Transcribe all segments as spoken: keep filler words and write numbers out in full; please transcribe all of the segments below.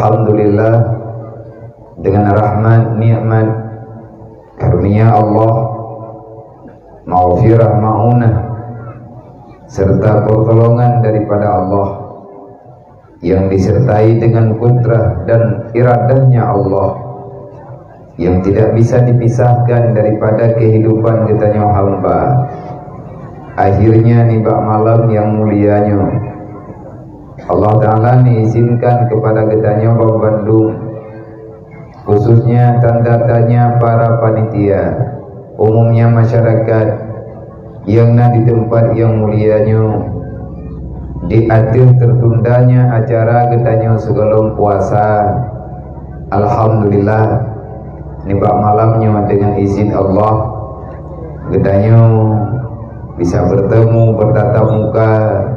Alhamdulillah, dengan rahmat, nikmat, karunia Allah, maghfirah, maunah, serta pertolongan daripada Allah yang disertai dengan kudrah dan iradahnya Allah yang tidak bisa dipisahkan daripada kehidupan geutanyoe hamba. Akhirnya, nibak malam yang mulia nyoe, Allah Ta'ala mengizinkan kepada geutanyoe banmandum, khususnya tanda tanya para panitia, umumnya masyarakat yang na di tempat yang mulia nyoe, di ateueh tertundanya acara geutanyoe sigohlom puasa. Alhamdulillah, nibak malam nyoe, dengan izin Allah, geutanyoe bisa bertemu, bertatap muka,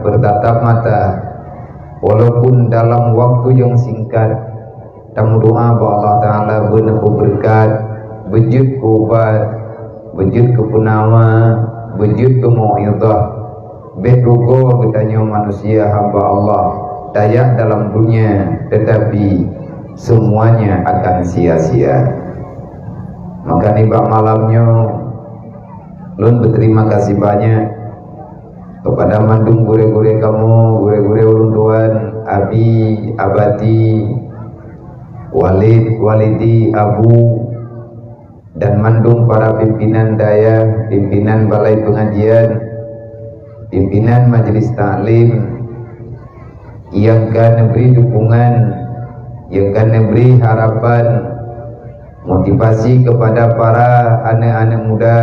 bertatap mata, walaupun dalam waktu yang singkat. Tameudoa bak Allah Ta'ala beuneupeubeureukat, beujeuet keu ubat, beujeuet keu peunawa, beujeuet keu mau'izah. Bék rugoe geutanyoe manusia hamba Allah tajak dalam dunia, tetapi semuanya akan sia-sia. Maka nibak malam nyoe, lôn beuterima kasih banyak kepada mandum gurée-gurée kamoe, gurée-gurée ulôn tuan, abi, abati, walid, walidi, abu, dan mandum para pimpinan dayah, pimpinan balai pengajian, pimpinan majelis taklim, nyang ka neubri dukungan, nyang ka neubri harapan, motivasi kepada para aneuk-aneuk muda,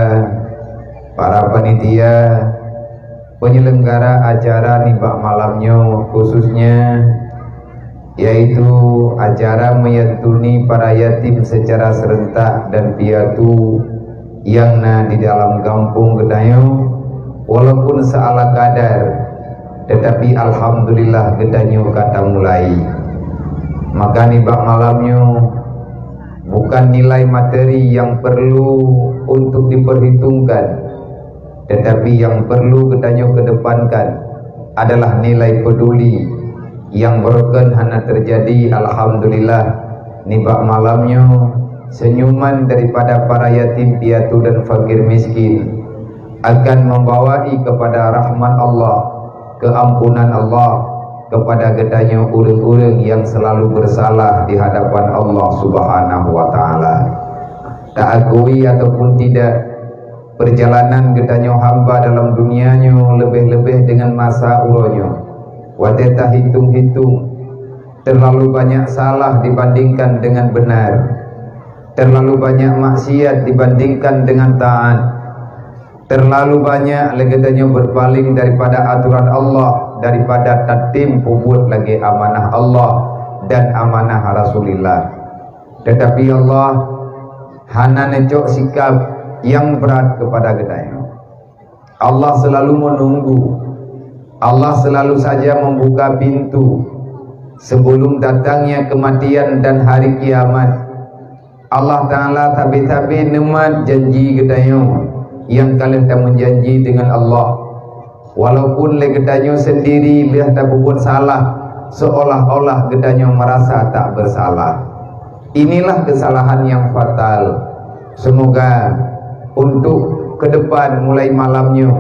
para panitia, penyelenggara acara nibak malam nyoe, khususnya yaitu acara menyantuni para yatim secara serentak dan piatu nyang na di dalam gampông geutanyoe, walaupun seala kadar, tetapi alhamdulillah geutanyoe ka tamulai. Maka nibak malam nyoe, bukan nilai materi yang perlu untuk diperhitungkan, tetapi yang perlu geutanyoe kedepankan adalah nilai peduli yang broken hana terjadi, alhamdulillah, nibak malam nyoe, senyuman daripada para yatim piatu dan fakir miskin akan membawai kepada rahmat Allah, keampunan Allah kepada geutanyoe ureuëng-ureuëng yang selalu bersalah di hadapan Allah Subhanahu wa Ta'ala. Taakui ataupun tidak, perjalanan geutanyoe hamba dalam dunia nyoe leubeh-leubeh dengan masa uroe nyoe, watée tahitung-hitung, terlalu banyak salah dibandingkan dengan benar, terlalu banyak maksiat dibandingkan dengan taat, terlalu banyak lé geutanyoe berpaling daripada aturan Allah, daripada tatem peubuet lagée amanah Allah dan amanah Rasulullah. Tetapi Allah hana neucok sikap nyang brat kepada geutanyoe. Allah selalu menunggu. Allah selalu saja membuka pintu sebelum datangnya kematian dan hari kiamat. Allah Ta'ala sabe-sabe neumat janji geutanyoe nyang ka lheueh tameujanji dengan Allah. Walaupun lé geutanyoe sendiri lheueh tapeubuet salah, seolah-olah geutanyoe merasa tak bersalah. Inilah kesalahan yang fatal. Semoga untuk ke depan, mulai malam nyoe,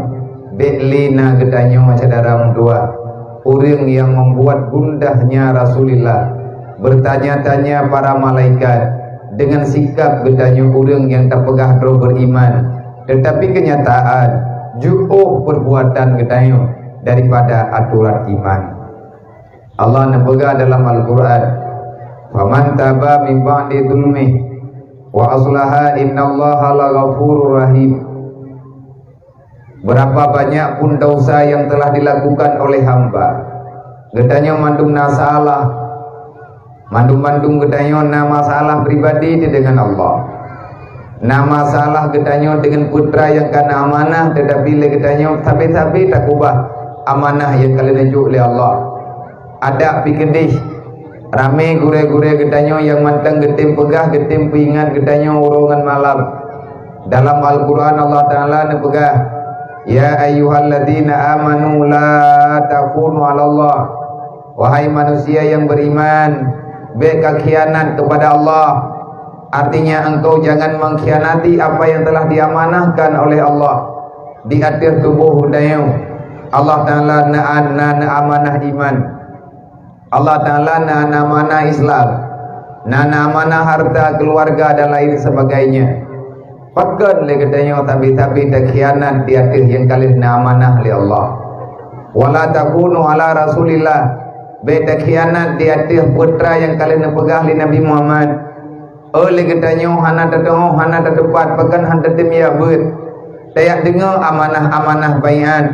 bék lé na geutanyoe syedara meutuah, ureuëng nyang membuat gundahnya Rasulullah, bertanya-tanya para malaikat dengan sikap geutanyoe ureuëng nyang tapeugah droe beriman, tetapi kenyataan jiôh perbuatan geutanyoe daripada aturan iman. Allah neupeugah dalam Al-Quran, "Faman taba min ba'di zulmih wa aslaha innallaha laghafurur rahim." Berapa banyak pun dosa yang telah dilakukan oleh hamba, geutanyoe mandum na salah. Mandum-mandum geutanyoe na masalah pribadi teuh dengan Allah. Na masalah geutanyoe dengan putra nyang ka na amanah, tetapi lé geutanyoe sabe-sabe takubah amanah nyang ka lheueh neujok lé Allah. Adak pih keudeh, ramé gurée-gurée geutanyoe nyang mantong geutem peugah, geutem peuingat geutanyoe uroe ngon malam. Dalam Al-Quran Allah Ta'ala neupeugah, "Ya ayyuhalladzina amanu la takhunu 'alallah." Wahai manusia yang beriman, Bék ka khianat kepada Allah. Artinya, engkau jangan mengkhianati apa yang telah diamanahkan oleh Allah di ateueh tuboh geutanyoe. Allah Ta'ala na, na, na amanah iman. Allah Ta'ala na, na amanah Islam. Na, na amanah harta keluarga dan lain sebagainya. Pakon lé geutanyoe sabe-sabe takhianat di ateueh nyang ka lheueh na amanah lé Allah. Wala takunu ala Rasulillah, bék takhianat di ateueh peue nyang ka lheueh neupeugah lé Nabi Muhammad. Oh lé geutanyoe hana tatu'oh, hana tatupat, pakon hana tatem ya beuet. Tajak deungoe amanah-amanah baiat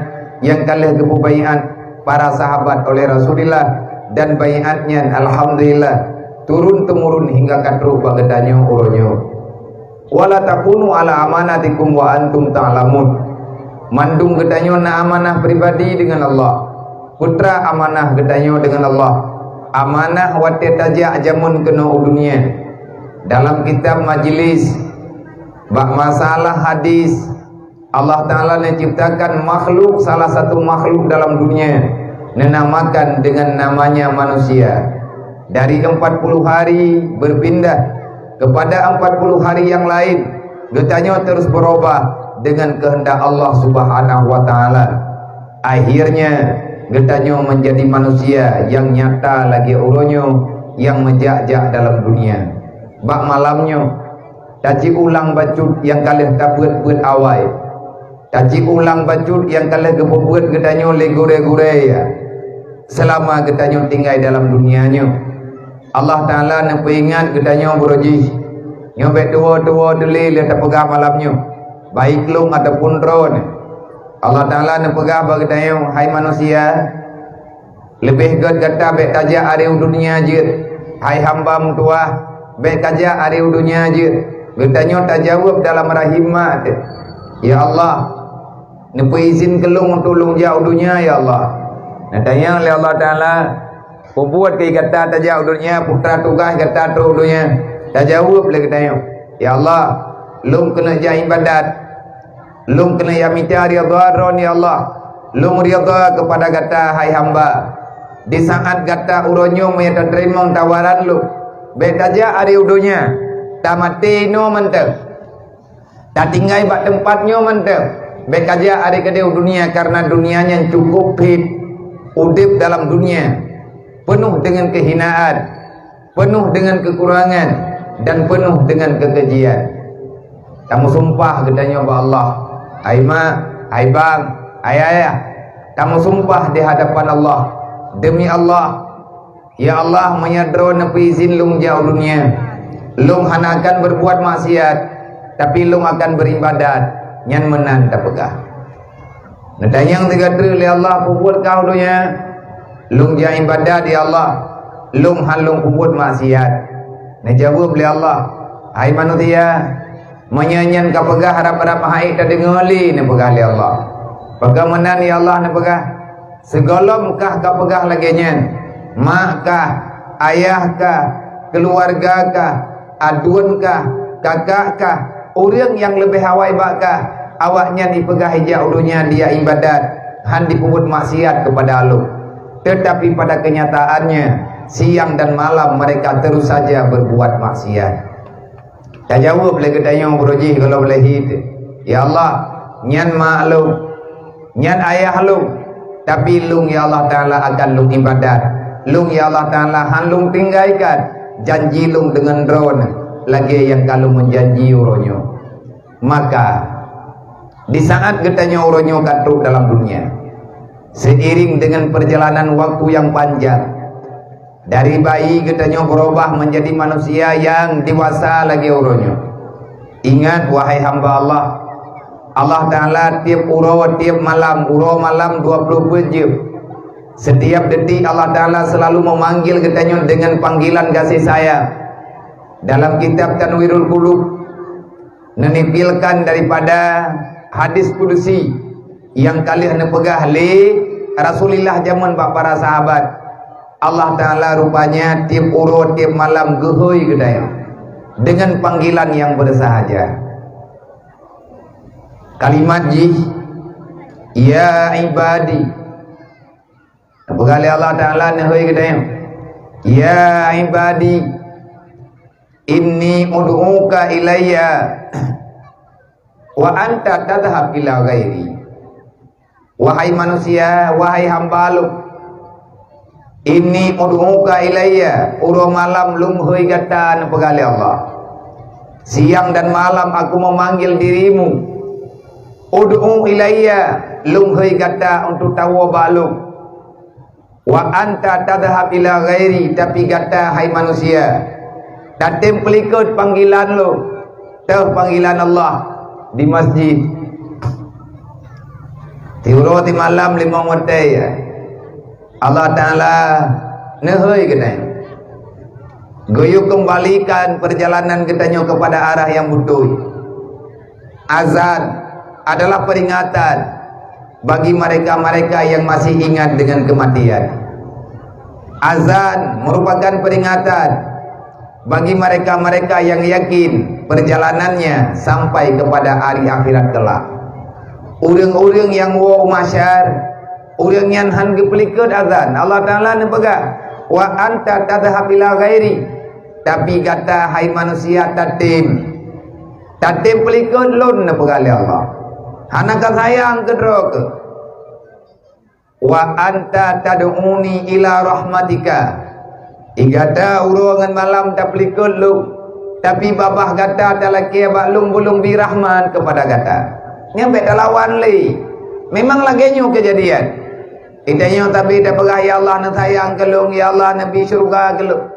nyang ka lheueh geupeu baiat para sahabat oleh Rasulillah, dan baiat nyan alhamdulillah turun-temurun hingga ka trok bak geutanyoe uroe nyoe. Wala takunu ala amanatikum wa antum ta'lamun. Mandum geutanyoe na amanah pribadi deungon Allah. Peue amanah geutanyoe deungon Allah? Amanah watée tajak jameun keunoe u dunia. Dalam kitab majlis, bak masalah hadis, Allah Ta'ala neuciptakan makhluk, salah satu makhluk dalam dunia, neunamakan dengan namanya manusia. Dari empat puluh hari berpindah kepada empat puluh hari yang lain, geutanyoe terus berubah dengan kehendak Allah Subhanahu wa Ta'ala. Akhirnya, geutanyoe menjadi manusia nyang nyata lagée uroe nyoe nyang meujak-jak dalam dunia. Bak malam nyoe, taci ulang bacut nyang ka lheueh tabeuet-beuet awai. Taci ulang bacut nyang ka lheueh geupeubuet geutanyoe lé gurée-gurée, ya, seulama geutanyoe tinggai dalam dunia nyoe. Allah Ta'ala neupeuingat geutanyoe baroe jih. Nyoe bék tuwoe-tuwoe teulé lé tapeugah malam nyoe, baik lôn ataupun droeneuh. Allah Ta'ala neupeugah bak geutanyoe, "Hai manusia, leubeh gét gata bék tajak ari u dunia jeuet. Hai hamba meutuwah, bék kajak ari u dunia jeuet." Geutanyoe tajaweueb dalam rahim ma teuh, "Ya Allah, neupeuizin keu lôn untuk lôn jak u dunia, ya Allah." Neutanyong lé Allah Ta'ala, "Peue buet keu gata tajak u dunia, peue tugaih gata trok u dunia?" Tajaweueb lé geutanyoe, "Ya Allah, lôn keuneuk jak iébadat." Lôn keuneuk jak mita ridha Droeneuh, ya Allah. Lôn ridha keupada gata, hai hamba. Di saát gata uroe nyoe meunyoe tateurimong tawaran lôn, bék tajak ari u dunia, tamaté inoe mantong. Tatinggai bak teumpat nyoe mantong, bék kajak ari keudeh u dunia, kareuna dunia nyan cukup phet. Udeb dalam dunia peunoh deungon keuhinaan, peunoh deungon keukurangan, dan peunoh deungon keukejian. Tameusumpah geutanyoe bak Allah, "Hai mak, hai bang, hai ayah," tameusumpah di hadapan Allah, "Demi Allah, ya Allah, meunyoe Droeneuh neupeuizin lôn jak u dunia, lôn hana akan berbuat maksiat, tapi lôn akan beribadat," nyan meunan tapeugah. Neutanyong sigoe treuk lé Allah, "Peue buet kah u donya?" "Lôn jak iébadat, ya Allah. Lôn hán lôn peubuet maksiat." Neujaweueb lé Allah, "Hai manusia, meunyoe nyan kapeugah rab-rab hán ék tadeungoe lé," neupeugah lé Allah. "Pakon meunan, ya Allah?" neupeugah. "Sigohlom kah kapeugah lagée nyan, mak kah, ayah kah, keuluwarga kah, aduen kah, kakak kah, ureuëng nyang leubeh awai bak kah, awaknyan jipeugah ijak u donya dijak iébadat, hán jipeubuet maksiat keupada Lôn. Teutapi pada kenyataannya, siang dan malam mereka terus saja berbuat maksiat." Tajaweueb lé geutanyoe baroe jih gohlom lé hit, "Ya Allah, nyan mak lôn, nyan ayah lôn, tapi lôn, ya Allah Ta'ala, akan lôn iébadat. Lôn, ya Allah Ta'ala, hán lôn tinggaikan janji lôn deungon Droeneuh lagée nyang ka lôn meujanji uroe nyoe." Maka, di saát geutanyoe uroe nyoe ka trok dalam dunia, seiring deungon peurjalanan waktu nyang panjang, dari bayi geutanyoe beurubah meunjadi manusia nyang dewasa lagée uroe nyoe. Ingat, wahai hamba Allah, Allah Ta'ala tieb uroe, tieb malam, uroe malam dua ploh peuet jeuem. Setiap detik Allah Ta'ala selalu memanggil geutanyoe dengan panggilan gaséh sayang. Dalam kitab Tanwirul Qulub, neunimpilkan daripada hadis kudusi nyang ka lheueh neupeugah lé Rasulullah jameun bak para sahabat. Allah Ta'ala rupanya tieb uroe, tieb malam geuhôi geutanyoe dengan panggilan nyang beureusahaja. Kalimat jih, "Ya ibadi." Neupeugah lé Allah Ta'ala neuhôi geutanyoe, Ya ibadi, inni ud'uka ilayya wa anta tadhhab ila ghairi. Wahai manusia, wahai hamba Lôn, inni ud'uka ilayya, uroe malam Lôn hôi gata neupeugah lé Allah. Siang dan malam Aku memanggil dirimu. Ud'u ilayya, Lôn hôi gata untuk tawoe bak Lôn. Wa anta tadhhab ila ghairi, tapi gata, hai manusia, tatem peulikot panggilan Lôn, teuh panggilan Allah di masjid. Tiuroe timalam limong watée, ya. Allah Taala neuhôi geutanyoe, geuyue keumbalikan peurjalanan geutanyoe keupada arah nyang beutôi. Azan adalah peringatan bagi mereka-mereka yang masih ingat dengan kematian. Azan merupakan peringatan bagi mereka-mereka yang yakin perjalanannya sampai kepada hari akhirat kelak. Ureuëng-ureuëng nyang woe u mahsyar, ureuëng nyan hán geupeulikot azan. Allah Taala neupeugah, "Wa anta tadhhab ila ghairi." Tapi gata, hai manusia, tatem. Tatem peulikot Lôn, neupeugah lé Allah. Hana ka sayang keu droe keuh. "Wa anta tad'uni ila rahmatika." Di gata uroe ngon malam tapeulikot Lôn, tapi babah gata talakée bak Lôn, beu Lôn bi rahmat keupada gata. Nyan bék talawan lé. Memang lagée nyoe keujadian. Geutanyoe sabe tapeugah, "Ya Allah, neusayang keu lôn, ya Allah, neubi syeuruga keu lôn.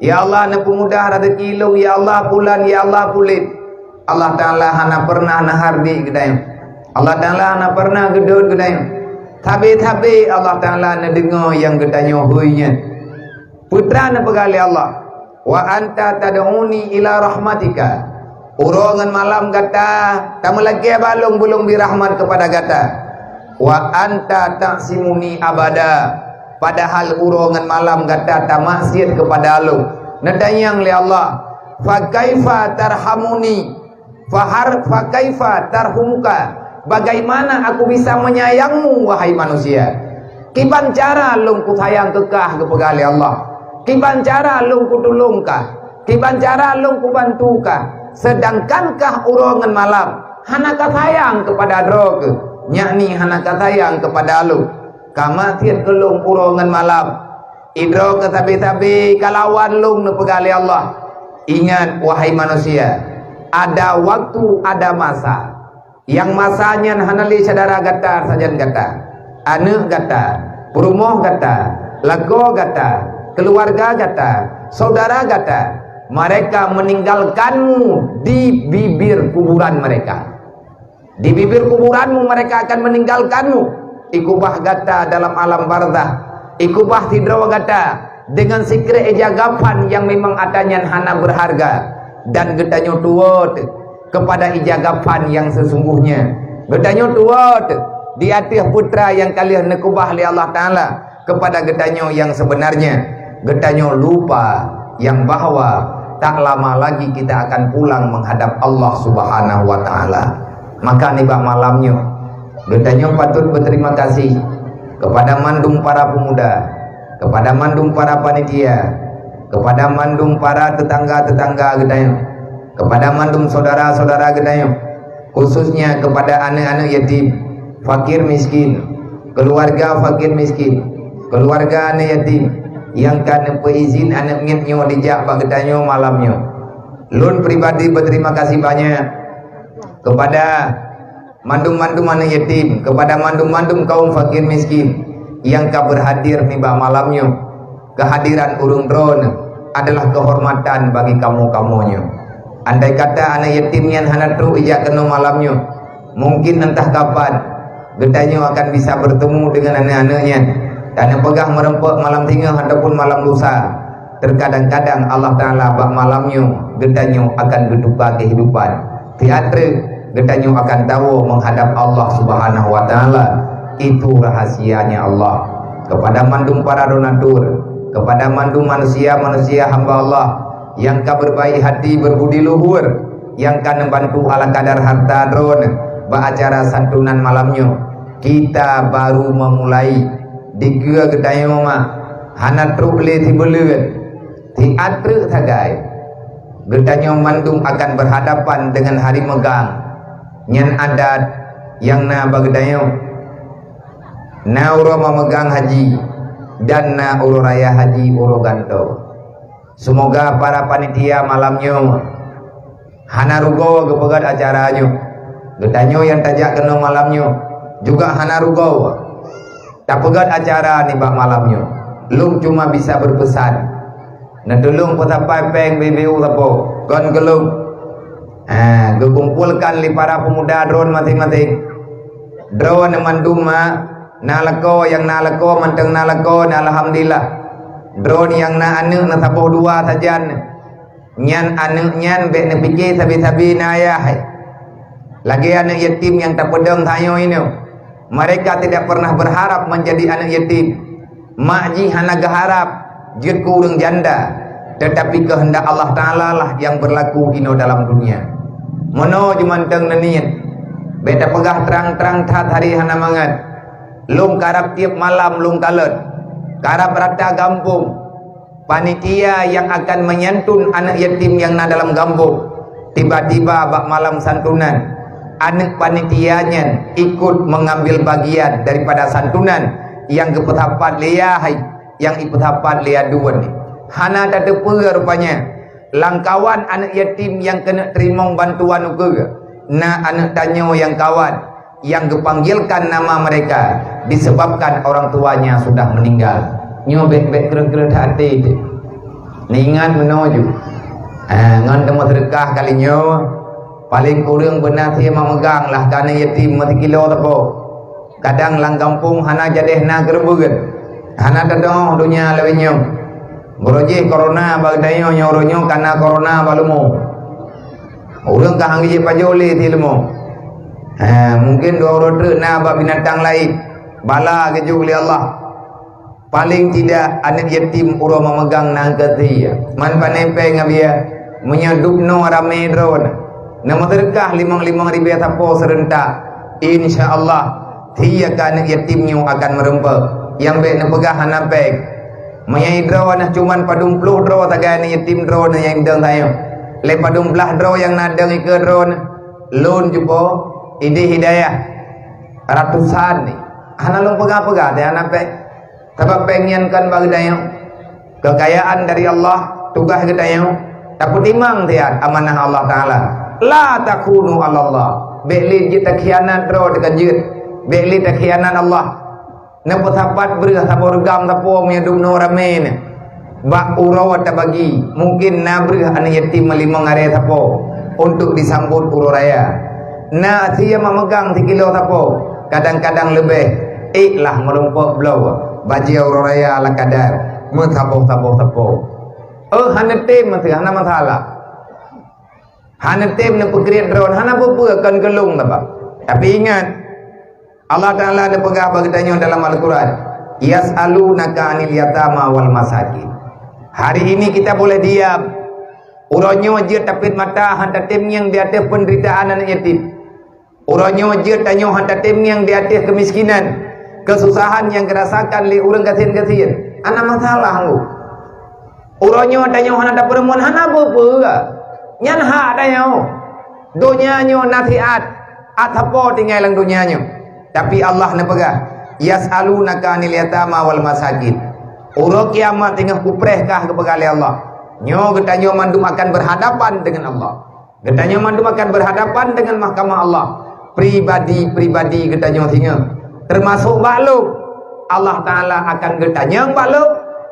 Ya Allah, neupeumudah raseuki lôn, ya Allah, pulan, ya Allah, pulen." Allah Taala hana pernah neuhardi geutanyoe. Allah Taala hana pernah geudot geutanyoe. Sabe-sabe Allah Taala neudeungoe nyang geutanyoe hôi nyan. Peue teuma neupeugah lé Allah, "Wa anta tad'uni ila rahmatika." Uroe ngon malam gata tameulakée bak Lôn, beu Lôn bi rahmat keupada gata. "Wa anta ta'simuni abada." Padahal uroe ngon malam gata tamaksiet keupada Lôn. Neutanyong lé Allah, "Fa kaifa tarhamuni?" Fahar, fa kaifa tarhumuka? Bagaimana Aku bisa menyayangmu, wahai manusia? Kiban cara Lôn kusayang keu kah, geupeugah lé Allah. Kiban cara Lôn kutulông kah? Kiban cara Lôn kubantu kah? Seudangkan kah uroe ngon malam hana ka sayang keupada droe keuh, yakni hana ka sayang keupada Lôn. Ka maksiet keu Lôn uroe ngon malam. Idroe keuh sabe-sabe ka lawan Lôn, neupeugah lé Allah. Ingat, wahai manusia, ada waktu, ada masa. Nyang masa nyan hana lé syedara gata sajan gata, aneuëk gata, peurumoh gata, lakoe gata, keuluwarga gata, syedara gata. Mereka meninggalkanmu di bibir kuburan mereka. Di bibir kuburanmu mereka akan meninggalkanmu. Ikubah gata dalam alam barzah. Ikubah sidroe gata dengan sikrék ija kafan nyang memang atra nyan hana beurharga. Dan geutanyoe tuwoe keupada ija kafan nyang seusungguhnya. Geutanyoe tuwoe di ateueh peue teuma nyang ka lheueh neukubah lé Allah Taala keupada geutanyoe nyang seubeunarnya. Geutanyoe lupa nyang bahwa tak lama lagi kita akan pulang menghadap Allah Subhanahu wa Taala. Maka nibak malam nyoe, geutanyoe patut beuterima kasih kepada mandum para pemuda, kepada mandum para panitia, kepada mandum para tetangga-tetangga geutanyoe, kepada mandum saudara-saudara geutanyoe, khususnya kepada aneuk-aneuk yatim, fakir miskin, keluarga fakir miskin, keluarga aneuk yatim nyang ka neupeuizin aneuk miet nyoe dijak bak geutanyoe malam nyoe. Lôn pribadi beuterima kasih banyak kepada mandum-mandum aneuk yatim, kepada mandum-mandum kaum fakir miskin nyang ka beurhadir nibak malam nyoe. Keuhadiran ureuëng droeneuh adalah keuhormatan bagi kamoe-kamoe nyoe. Andai kata aneuk yatim nyan hana trok ijak keunoe malam nyoe, mungkin entah kapan geutanyoe akan bisa beurtemu deungon aneuk-aneuk nyan. Dan neupeugah meureumpok malam singoh ataupun malam lusa, teukadang-kadang Allah Taala bak malam nyoe geutanyoe akan geutuka keuhidupan. Siat treuk geutanyoe akan tawoe meuhadab Allah Subhanahu wa Taala. Itu rahasianya Allah. Kepada mandum para donatur, kepada mandum manusia-manusia hamba Allah nyang ka beurbaik hati, beubudi luhur, nyang ka neubantu ala kadar harta droeneuh bak acara santunan malam nyoe, kita baru memulai. Dikeue geutanyoe mak, Hana trok lé sibuleuen, siat treuk sagai, geutanyoe mandum akan berhadapan dengan hari meugang. Nyan adat nyang na bak geutanyoe. Na uroe mameugang haji dan na uroe raya haji uroe gantoe. Seumoga para panitia malam nyoe hana rugoe geupeugét acara nyoe. Geutanyoe nyang tajak keunoe malam nyoe juga hana rugoe tapeugét acara nibak malam nyoe. Lôn cuma bisa beupeusan, neutulông peusapai péng B B U sapo kon keu lôn. Ha, geukumpolkan lé para peumuda droe maséng-maséng. Droe mandum ma na lakoe, nyang na lakoe mantong na lakoe, na alhamdulillah. Droe nyang na aneuëk na saboh dua sajan. Nyan aneuëk nyan bék neupike sabe-sabe na ayah hai. Lagée aneuëk yatim nyang tapeudong tanyoe inoe. Mereka tidak pernah berharap menjadi anak yatim. Mak jih hana geuharap jeuet keu ureuëng janda, tetapi keuheundak Allah Taala lah nyang beurlaku inoe dalam dunia. Meunoe jumantong neuniet, bék tapeugah trang-trang that hari hana mangat. Lôn karab tieb malam lôn kalon, karab rata gampông. Panitia nyang akan menyantun aneuëk yatim nyang na dalam gampông. Tiba-tiba bak malam santunan, aneuëk panitia nyan ikut mengambil bagian daripada santunan nyang geupeusapat lé ayah hai, nyang ipeusapat lé aduen. Hana tateupeue rupanya, lam kawan aneuëk yatim nyang keuneuk teurimong bantuan ukeue, na aneuëk tanyoe nyang kawan yang geupanggilkan nama mereka disebabkan orang tuanya sudah meninggal. Nyoe bék-bék kreueh-kreueh that até teuh. Neuingat meunoe ju. Ah, ngon teumeuseudekah kali nyoe, paleng kureueng beuna sie mameugang lah keu aneuëk yatim meusikilo sapo. Kadang lam gampông hana jadeh na keureubeuen, hana tadong donya lawét nyoe. Beurojih korona bak geutanyoe nyoe uroe nyoe kana korona bak leumo. Ureuëng ka hana jih pajoh lé si leumo. Ha, mungkin dua uroe treuk na bak binatang laén. Bala geujok lé Allah. Paling tidak aneuëk yatim uroe mameugang na keu sie. Man pane péng ngon bia. Meunyoe dubnoe ramé droe na, na meuseudeukah limong-limong ribée sapo seureuntak, insya Allah sie keu aneuëk yatim nyoe akan meureumpok. Nyang bék neupeugah hana péng. Meunyoe droe na cuman padum ploh droe sagai aneuëk yatim droe na nyang dong sayoe. Lé padum blaih droe nyang na dong ikeue droe na. Lôn jupo idéh hidayah ratusan ni. Hana lôn peugah-peugah teuh hana péng. Sabab péng nyan kon bak geutanyoe. Kekayaan dari Allah, tugaih geutanyoe. Tapeutimang siat amanah Allah Taala. La takhunu Allah. Bék lé jeuet takhianat droe teuka jeuet. Bék lé takhianat Allah. Neupeusapat breueh saboh reugam sapo meunyoe dubnoe ramé na. Bak uroe tabagi, mungkin na breueh aneuëk yatim meulimong aré sapo untuk disambot uroe raya. Na sie mameugang sikilo sapo, kadang-kadang leubeh. Ék lah meurumpok bloe, bajée uroe raya ala kadar, meusaboh-saboh sapo. Oh, hana tem meusti, hana masalah. Hana tem neupeukriet droe, hana peue-peue kon keu lôn saban. Tapi ingat, Allah Taala neupeugah bak geutanyoe dalam Al-Quran, "Yas'alunaka 'anil yatama wal masakin." Hari ini kita boleh diam. Uroe nyoe jeuet tapét mata han tatem ngieng di ateueh peunderitaan aneuëk yatim. Uroe nyoe jeuet tanyoe han tatem ngieng di ateueh keumiskinan, keususahan nyang geurasakan lé ureuëng gasien-gasien. Hana masalah, Ngku. Uroe nyoe tanyoe hana tapeureumeun hana peue-peue. Nyan hak tanyoe. Donya nyoe na siat, at sapo tinggai lam donya nyoe. Tapi Allah neupeugah, "Yas'alunaka 'anil yatama wal masakin." Uroe kiamat teungoh kupreh kah geupeugah lé Allah. Nyoe geutanyoe mandum akan berhadapan dengan Allah. Geutanyoe mandum akan berhadapan dengan mahkamah Allah. Pribadi-pribadi geutanyoe singoh, termasuk bak lôn. Allah Taala akan geutanyong bak lôn,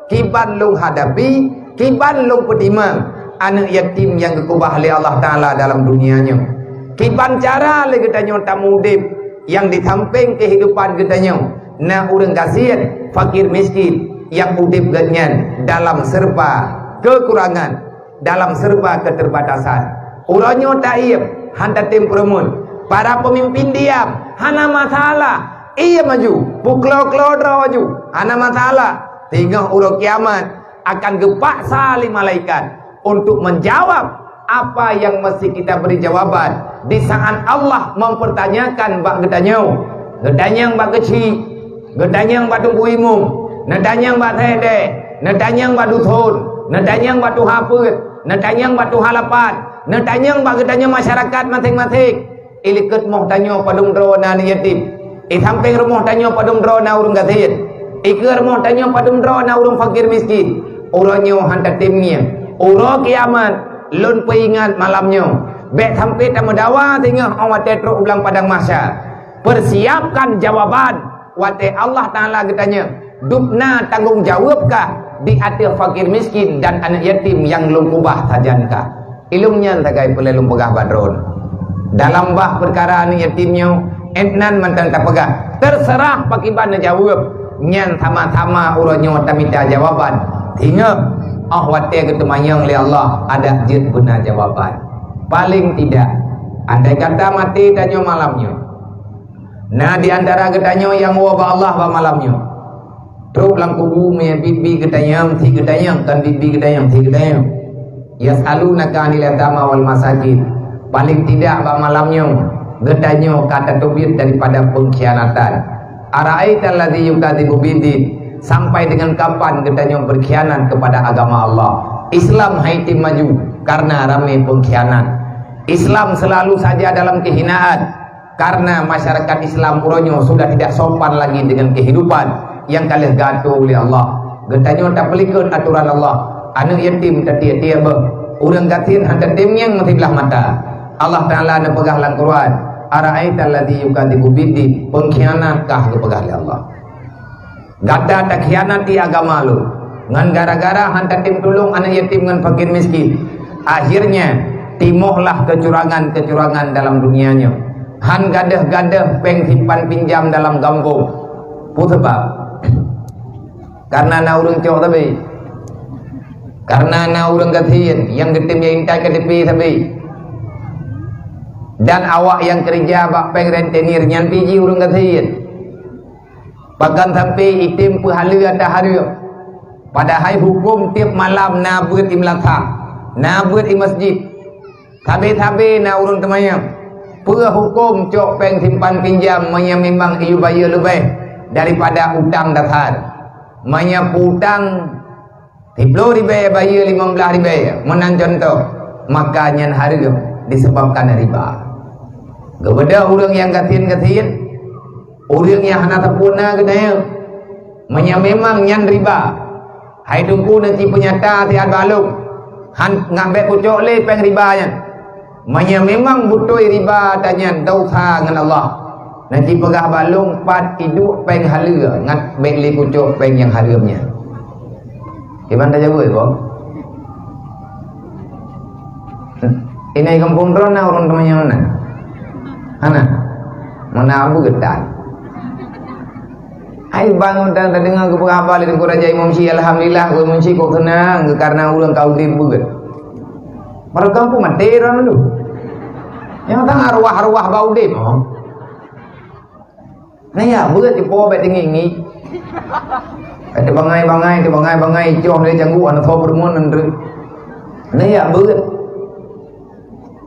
kiban lôn hadapi, kiban lôn peutimang aneuëk yatim nyang geukubah lé Allah Taala dalam dunia nyoe. Kiban cara lé geutanyoe tameudeb nyang di sampéng keuhidupan geutanyoe na ureuëng gasien, fakir miskin, nyang udeb geuhnyan dalam serba keukurangan, dalam serba keterbatasan. Uroe nyoe taiem, han tatem peureumeun. Para peumimpin diam, hana masalah. Iem aju, peuklo-klo droe aju, hana masalah. Teungoh uroe kiamat akan geupaksa lé malaikat untuk menjawab apa yang mesti kita beri jawaban di saat Allah mempertanyakan bak geutanyoe. Geutanyong bak keuchik, geutanyong bak teungku imum, Neutanyong bak seh deh, neutanyong bak dusun, neutanyong bak tuha peuet, neutanyong bak tuha lapan, neutanyong bak geutanyoe masyarakat maséng-maséng. Ilikot moh tanyoe padum droe na aneuk yatim. Isampéng rumoh tanyoe padum droe na ureuëng gasien. Ikeue rumoh tanyoe padum droe na ureuëng fakir miskin. Uroe nyoe han tatem ngieng. Uroe kiamat, lôn peuingat malam nyoe. Bék sampai tameudawa singoh óh watée trok u blang padang mahsyar. Persiapkan jawaban. Watée Allah Taala geutanyong, dubna tanggong jaweueb kah di ateueh fakir miskin dan aneuk yatim nyang lôn ubah sajan kah? Ilôn nyan sagai peulée lôn peugah bak droe. Dalam bah peukara aneuk yatim nyoe, étnan mantong tapeugah, terserah pakiban neujaweueb, nyan sama-sama uroe nyoe tamita jawaban. Singoh óh watée geuteumanyong lé Allah, adak jeuet beuna jawaban. Paléng tidak, andai kata maté tanyoe malam nyoe, na di antara geutanyoe nyang woe bak Allah bak malam nyoe. Trok lam kubu meunyoe biet-biet geutanyong, si geutanyong, kon biet-biet geutanyong, si geutanyong. Yas'alunaka 'anil yatama wal masakin. Paléng tidak bak malam nyoe, geutanyoe ka tateubiet daripada pengkhianatan. Ara'aital ladzi yukadzibu biddin. Sampai dengan kapan geutanyoe berkhianat kepada agama Allah? Islam hai tem maju karena ramé pengkhianat. Islam selalu saja dalam kehinaan. Karena masyarakat Islam uroe nyoe sudah tidak sopan lagi dengan kehidupan nyang ka lheueh geuatoe lé Allah. Geutanyoe tapeulikot atoran Allah. Aneuk yatim tatiek-tiek beuh. Ureuëng gasien han tatem ngieng meusiblah mata. Allah Taala neupeugah lam Quran, "Ara'aital ladzi yukadzibu biddin." Pengkhianat kah geupeugah lé Allah. Gata takhianati agama lôn, ngon gara-gara han tatem tulông aneuk yatim ngon fakir miskin. Akhirnya, timohlah kecurangan-kecurangan dalam dunia nyoe. Han gadôh-gadôh péng simpan pinjam dalam gampông. Peue sabab? Karena na ureuëng cok sabe. Karena na ureuëng gasien nyang geutem intat K T P sabe. Dan awak nyang keurija bak péng rentenir nyan pih jih ureuëng gasien. Pakon sampai item peuhaleue ata hareuem. Padahai huköm tieb malam na beuet i meulasah, na beuet i masjid. Sabe-sabe na ureuëng teumanyong, peue huköm cok péng simpan pinjam meunyoe memang iyue bayeue leubeh daripada utang dasar? Meunyoe peuutang Siplôh ribée bayeue limong blaih ribée, meunan cuntoh, maka nyan hareuem disebabkan riba. Geubeudôh ureuëng nyang gasien-gasien, ureuëng nyang hana sempurna geutanyoe. Meunyoe memang nyan riba, hai Teungku neuci peunyata siat bak lôn, han ngat bék kucok lé péng riba nyan. Meunyoe memang beutôi riba tanyan desya ngon Allah, neuci peugah bak lôn pat iduek péng haleue ngat bék lé kucok péng nyang hareuem nyan. Kiban tajaweueb, boh? Inai gampông droe na ureuëng teumanyong na? Hana? Meunan beugetan. Hai bang, dan tadeungoe geupeugah haba lé Teungku Raja Imam Syik, alhamdulillah, Imam Syik kok keunong, karena ureuëng ka udeb beuget. Baru gampông maté droe dulu. Nyang tang arwah-arwah bak udeb, oh. Naya beuet ipo bék teungieng-ngieng. Tebangai-bangai, tebangai-bangai, icoh lé canggu aneuk soe peureumeun nanggroe. Naya beuet.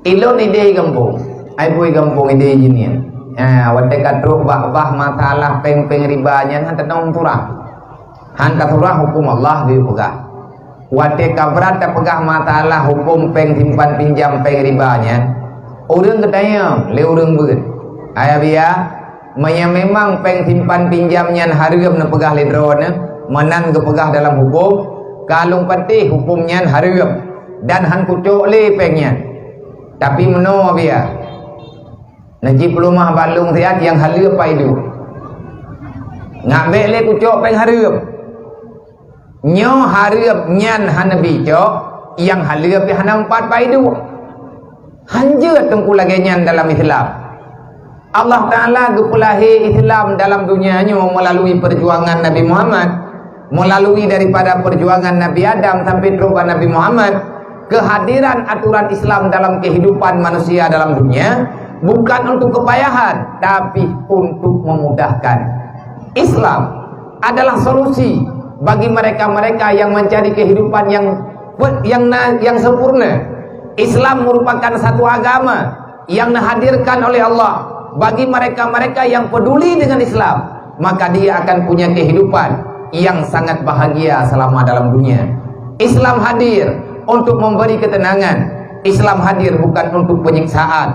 Ilôn idéh gampông. Ai pui gampông idéh jinian. Ha, watée ka trok bak bah masalah péng-péng riba nyan han teunong surah. Han ka surah huköm Allah geupeugah. Watée ka brat tapeugah masalah huköm péng simpan pinjam péng riba nyan, ureuëng geutanyong lé ureuëng beuet, "Hai Abiya, meunyoe memang péng simpan pinjam nyan hareuem neupeugah lé droeneuh, meunan geupeugah dalam huköm, ka lôn patéh huköm nyan hareuem dan han kucok lé péng nyan. Tapi meunoe Abiya, neuji peuleumah bak lôn siat nyang haleue paidu. Ngat bék lé kucok péng hareuem." Nyoe hareuem nyan hana bicok, nyang haleue pih hana meupat paidu. Hanjeuet Teungku lagée nyan dalam Islam. Allah Taala geupeulahé Islam dalam dunia nyoe meulalu perjuangan Nabi Muhammad, meulalu daripada perjuangan Nabi Adam sampai trok bak Nabi Muhammad. Kehadiran aturan Islam dalam kehidupan manusia dalam dunia bukan untuk kepayahan, tapi untuk memudahkan. Islam adalah solusi bagi mereka-mereka yang mencari kehidupan yang yang yang sempurna. Islam merupakan satu agama yang dihadirkan oleh Allah bagi mereka-mereka yang peduli dengan Islam, maka dia akan punya kehidupan yang sangat bahagia selama dalam dunia. Islam hadir untuk memberi ketenangan. Islam hadir bukan untuk penyiksaan.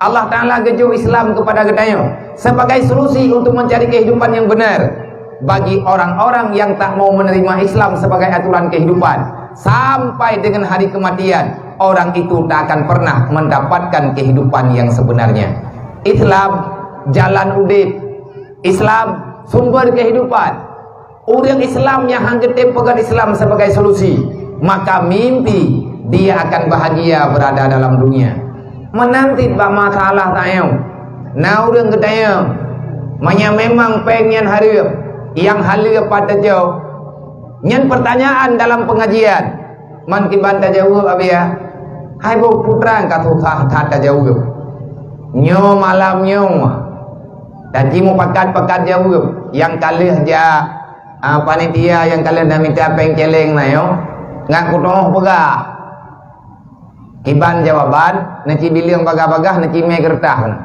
Allah Ta'ala geujok Islam kepada geutanyoe sebagai solusi untuk mencari kehidupan yang benar bagi orang-orang yang tak mau menerima Islam sebagai aturan kehidupan. Sampai dengan hari kematian, orang itu tak akan pernah mendapatkan kehidupan yang sebenarnya. Islam jalan udeb. Islam sumber kehidupan. Ureuëng Islam nyang han geutem peugét Islam sebagai solusi, maka mimpi dia akan bahagia berada dalam dunia. Meunan cit bak masalah tanyoe. Na ureuëng geutanyong, meunyoe memang péng nyan hareuem, nyang haleue pat tacok? Nyan pertanyaan dalam pengajian. Man kiban tajaweueb, Abiya? Hai boh putra, ka susah that tajaweueb. Nyoe malam nyoe, taji mupakat-pakat jaweueb. Nyang ka lheueh jak, ah, panitia nyang ka lheueh na mita péng céléng na nyoe, ngat kuteungoh peugah. Kiban jawaban, neuci bileueng bagah-bagah, neuci mé keureutah na.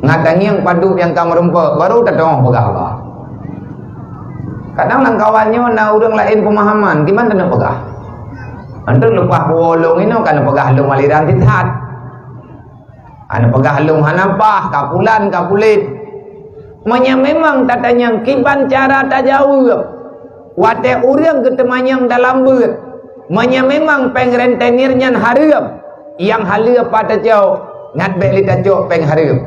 Ngat tangieng padub nyang ka meurumpok, baru tateungoh peugah Allah. Kadang lam kawan nyoe na ureuëng laén peumahaman, kiban taneuk peugah. Anteuk leupah puwoe lôn inoe ka neupeugah lôn aliran sisat. Hana peugah lôn hana paih, ka pulan, ka pulet. Meunyoe memang tatanyong kiban cara tajaweueb, watée ureuëng geuteumanyong dalam beuet, meunyoe memang péng rentenir nyan hareuem, nyang haleue pat tacok, ngat bék lé tacok péng hareuem.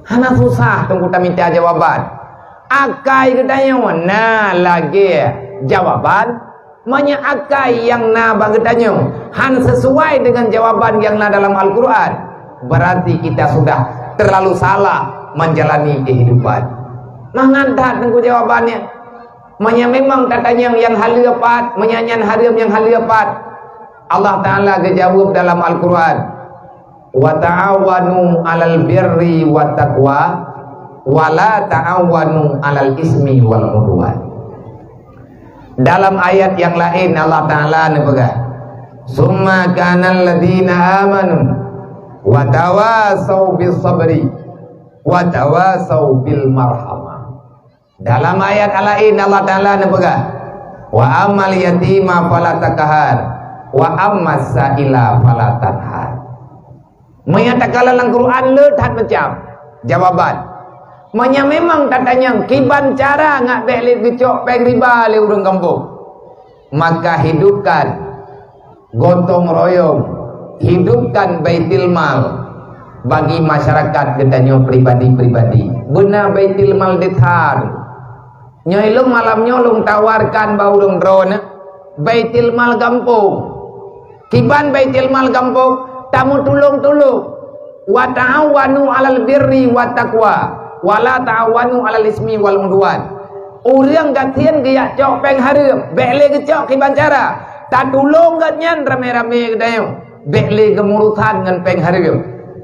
Hana susah teungku tamita jawaban. Akai geutanyoe na lagée jawaban. Meunyoe akai nyang na bak geutanyoe han sesuai dengan jawaban nyang na dalam Al-Quran, berarti kita sudah terlalu salah menjalani kehidupan. Mangat that teungku jawabannya. Meunyoe memang tatanyong nyang haleue pat, meunyoe nyan hareuem nyang haleue pat, Allah Ta'ala geujaweueb dalam Al-Quran, "Wa ta'awanu 'alal birri wat taqwa, wa la ta'awanu 'alal ismi wal 'udwan." Dalam ayat nyang laén Allah Ta'ala neupeugah, "Summa kanal ladzina amanu wa tawasau bis sabri wa tawasau bil marhamah." Dalam ayat laén Allah Ta'ala neupeugah, "Wa ammal yatima fala taqhar, wa ammas sa'ila fala tanhar." Meunyoe takalon lam Quran le that macam jawaban. Meunyoe memang tatanyong kiban cara ngat bék lé geucok péng riba lé ureuëng gampông, maka hidupkan gotong royong, hidupkan baitul mal bagi masyarakat geutanyoe pribadi-pribadi. Beuna baitul mal desa. Nyoe lôn malam nyoe lôn tawarkan bak ureuëng droeneuh baitul mal gampông. Kiban baitul mal gampông, tameutulông-tulông. "Wa ta'awanu 'alal birri wat taqwa, wa la ta'awanu 'alal ismi wal 'udwan." Ureuëng gasien geujak cok péng hareuem, bék lé geucok kiban cara. Tatulông geuhnyan ramé-ramé geutanyoe, bék lé geumurusan ngon péng hareuem.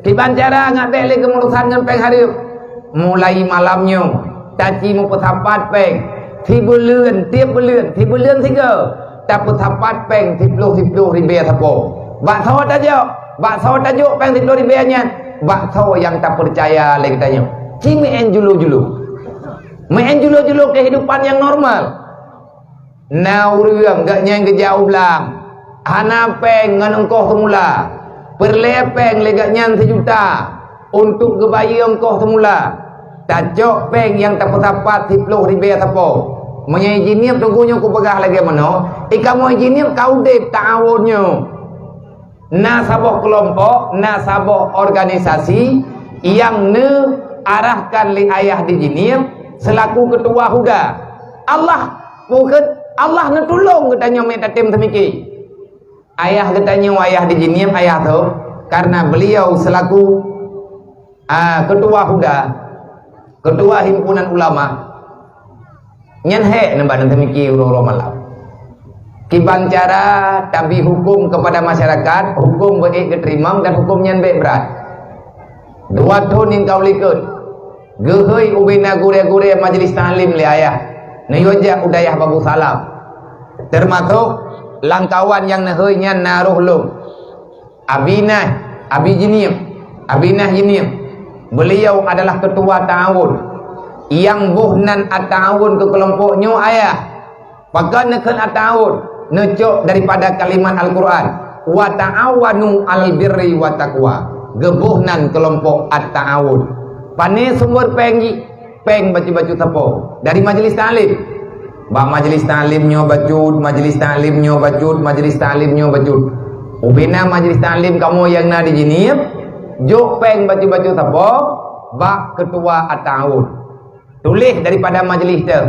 Kiban cara ngat bék lé geumurusan ngon péng hareuem? Mulai malam nyoe, taci meupeusapat péng. Sibuleuen, tieb buleuen, sibuleuen sigoe, tapeusapat péng siploh-siploh ribée sapo. Bak soe tajok, bak soe tajok péng siploh ribée nyan? Bak soe nyang tapeucaya lé geutanyoe. Ci meu'en julo-julo. Meu'en julo-julo keuhidupan nyang normal. Na ureuëng geuhnyan geujak u blang, hana péng ngon eungkoh seumula. Peureulée péng lé geuhnyan sijuta untuk geubayeue eungkoh seumula. Tacok péng nyang tapeusapat siploh ribée sapo. Meunyoe jinieb teungku nyoe kupeugah lagée meunoe, i kamoe jinieb ka udeb ta'awun nyoe. Na saboh keulompok, na saboh organisasi nyang neuarahkan lé Ayah di Jeunieb seulaku keutua HUDA. Allah, bukon Allah neutulông geutanyoe meutatém seumiki. Ayah geutanyoe, Ayah di Jeunieb, Ayah tho, karena beliau seulaku, a, keutua HUDA, keutua himpunan ulama, nyan hék neuba neuteumiki uroe-uroe malam. Kiban cara tabi huköm keupada masyarakat, huköm beuék geuteurimong dan huköm nyan bék brat. Dua thon nyang ka u likot, geuhôi ubena gurée-gurée majlis taklim lé Ayah, neuyue jak u dayah Babu Salam. Teumasok lam kawan nyang neuhôi nyan na roh lôn. Abi Nah, Abi Jeunieb, Abi Nah Jeunieb, beliau adalah ketua ta'awun. Nyang boh nan at-ta'awun keu keulompok nyoe ayah. Pakon neukheun at-ta'awun? Neucok daripada kalimat Al-Quran, "Wa ta'awanu 'alal birri wat taqwa." Geuboh nan keulompok at-ta'awun. Pané sumber péng jih? Péng bacut-bacut sapo dari majlis taklim. Bak majlis taklim nyoe bacut, majlis taklim nyoe bacut, majlis taklim nyoe bacut. Ubena majlis taklim kamoe nyang na di Jeunieb, jok péng bacut-bacut sapo bak keutua at-ta'awun. Tuléh daripada majlis teuh.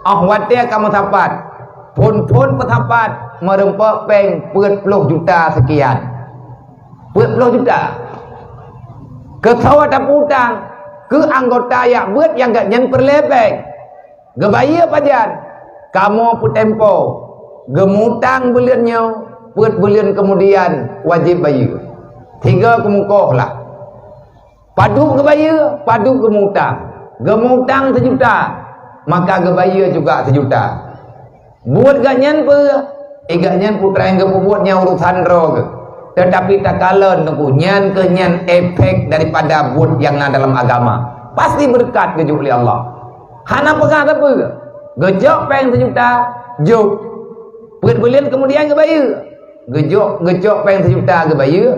Óh watée kamoe sapat, phon-phon peusapat meureumpok péng peuet ploh juta seukian. Peuet ploh juta. Keusoe tapeu-utang keu anggota jak beuet nyang gobnyan peureulée péng. Geubayeue pajan? Kamoe peutempo. Geumeu-utang buleuen nyoe, peuet buleuen keumudian wajéb bayeue. Tiga keumukoh lah. Padub geubayeue, padub geumeu-utang. Geumeu-utang seujuta, maka geubayeue juga seujuta. Buet gobnyan peue? Eh, gobnyan putra nyang geupeubuet nyan urosan droe geuh. Teutapi takalon Teungku, nyan keuh nyan efek daripada buet nyang na dalam agama. Pasti beureukat geujok lé Allah. Hana peugah sapeue. Geucok péng seujuta, jok. Peuet buleuen keumudian geubayeue. Geujok, geucok péng seujuta geubayeue,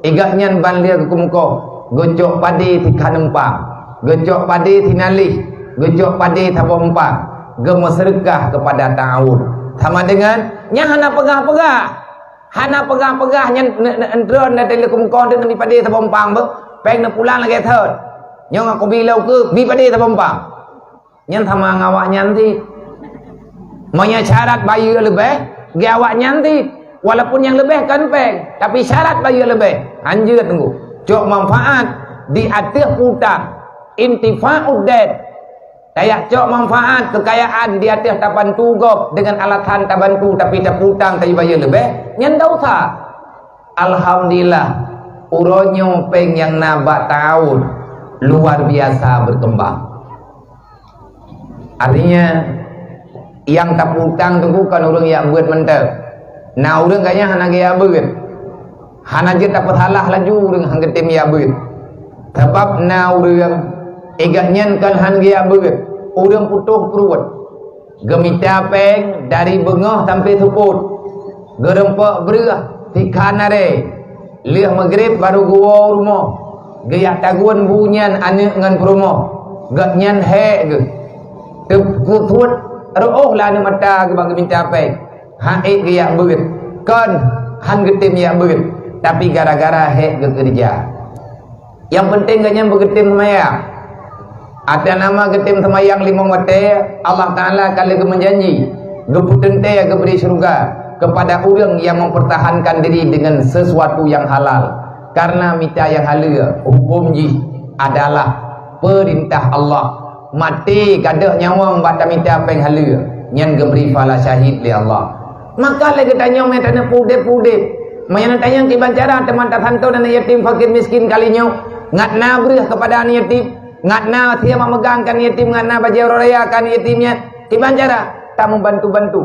eh gobnyan ban lheueh geukeumukoh, geucok padé sikhan eumpang, geucok padé sinaléh, geucok padé saboh eumpang, geumeuseudeukah keupada ta'awun. Sama deungon nyan hana peugah-peugah. Hana peugah-peugah nyan ne-, ne-, neutron dan lheueh keumukoh teuh neubi padé saboh eumpang beuh, péng neupulang lagée thon. Nyoe ngon kubi lom keuh, bi padé saboh eumpang. Nyan sama ngon awaknyan cit. Meunyoe syarat bayeue leubeh, geu awaknyan cit. Walaupun nyang leubeh kon péng, tapi syarat bayeue leubeh. Hanjeuet Teungku. Cok manfaat di ateueh utang. Intifa'ud dain. Tajak cok manfaat keukayaan di ateueh tabantu gob deungon alasan tabantu, tapi tapeu-utang, tabayeue leubeh, nyan desya. Alhamdulillah, uroe nyoe péng nyang na bak ta'awun luar biasa beukeumbang. Artinya, nyang tapeu-utang Teungku kon ureuëng jak beuet mantong. Na ureuëng gobnyan hana geujak beuet. Hana jeuet tapeusalah laju ureuëng han geutem jak beuet. Sabab na ureuëng, eh gobnyan kon han geujak beuet, ureuëng putôh pruet. Geumita péng dari beungoh sampoe seupôt. Geureumpok breueh sikhan arée. Lheueh meugreb barô geuwoe u rumoh. Geujak tagun bu nyan aneuëk ngon peurumoh. Gobnyan hék geuh. Teupeusuet reuôh lam aneuk mata geuh bak geumita péng. Han ék geujak beuet. Kon han geutem jak beuet. Tapi gara-gara hék geukeureuja. Nyang peunteng gobnyan beugeutem seumayang. Atas nama geutem seumayang limong watée, Allah Taala ka lheueh geumeujanji, geupeuteuntée geubri syeuruga keupada ureuëng nyang mempertahankan diri deungon sesuatu nyang halal. Karena mita nyang haleue, huköm jih adalah peurintah Allah. Maté gadôh nyawöng bak tamita péng haleue, nyan geubri pahala syahid lé Allah. Maka lé geutanyoe meutanyoe udeb-udeb. Meunyoe na tanyong kiban cara teuma tasanton aneuk yatim fakir miskin kali nyoe, ngat na breueh keupada aneuk yatim, ngat na siat meugangkan yatim, ngat na bajée uroe raya keu aneuk yatim nyan, kiban cara tameubantu-bantu.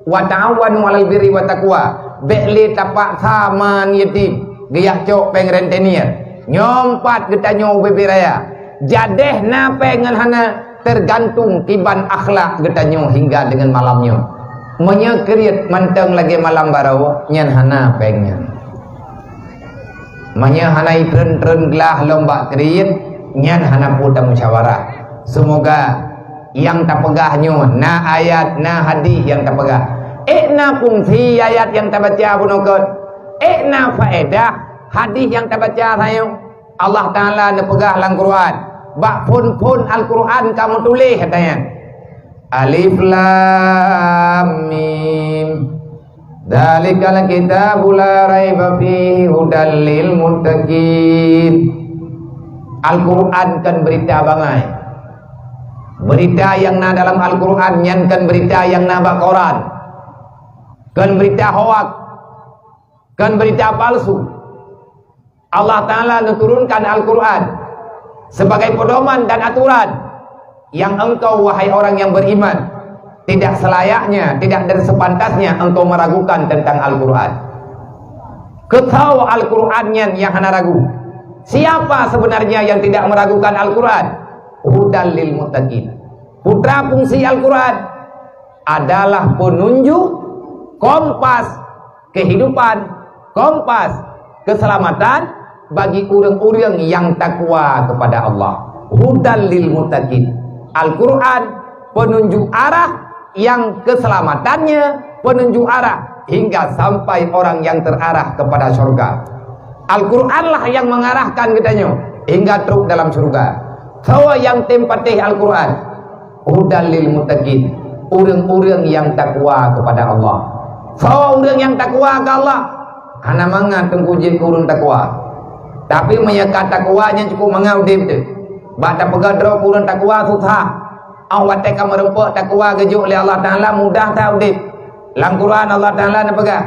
"Wa ta'awanu 'alal birri wat taqwa." Bék lé tapaksa ma aneuk yatim geujak cok péng rentenir. Nyoe pat geutanyoe ubé-bé raya. Jadeh na péng ngon hana, teugantung kiban akhlak geutanyoe hingga deungon malam nyoe. Meunyoe kriet mantong lagée malam baroe, nyan hana péng nyan. Meunyoe hana itreun-treun glah lom bak kriet, nyan hana peue tamusyawarah. Seumoga nyang tapeugah nyoe na ayat, na hadih nyang tapeugah. Ék na fungsi ayat nyang tabaca bunoe kon. Ék na faedah hadih nyang tabaca sayoe. Allah Taala neupeugah lam Quran, bak phon-phon Al-Quran ka meutuléh, kata nyan, "Alif Lam Mim. Dzalikal kitabu la raiba fihi hudal lil muttaqin." Al-Quran kon beurita bangai. Beurita nyang na dalam Al-Quran nyan kon beurita nyang na bak koran. Kon beurita hoak. Kon beurita palsu. Allah Taala neuturunkan Al-Quran sebagai pedoman dan aturan yang engkau, wahai orang yang beriman, tidak selayaknya, tidak dan sepantasnya engkau meragukan tentang Al-Quran. Keu soe Al-Quran nyan nyang hana ragu? Siapa sebenarnya yang tidak meragukan Al-Quran? Hudal lil muttaqin. Putra fungsi Al-Quran adalah penunjuk, kompas kehidupan, kompas keselamatan bagi ureuëng-ureuëng yang takwa kepada Allah. Hudal lil muttaqin. Al-Quran penunjuk arah yang keselamatannya, penunjuk arah hingga sampai orang yang terarah kepada syurga. Al-Quranlah yang mengarahkan geutanyoe hingga trok dalam syurga. Soe nyang tem patéh Al-Quran? Hudal lil muttaqin, ureuëng-ureuëng nyang takwa kepada Allah. Soe ureuëng nyang takwa keu Allah? Hana mangat teungku jeuet keu ureuëng takwa. Tapi meunyoe ka takwa nyan cukup mangat udeb teuh. Bak tapeugah droe keu ureuëng takwa susah. Óh watée ka meurumpok takwa geujok lé Allah Taala mudah that udeb. Lam Quran Allah Taala neupeugah,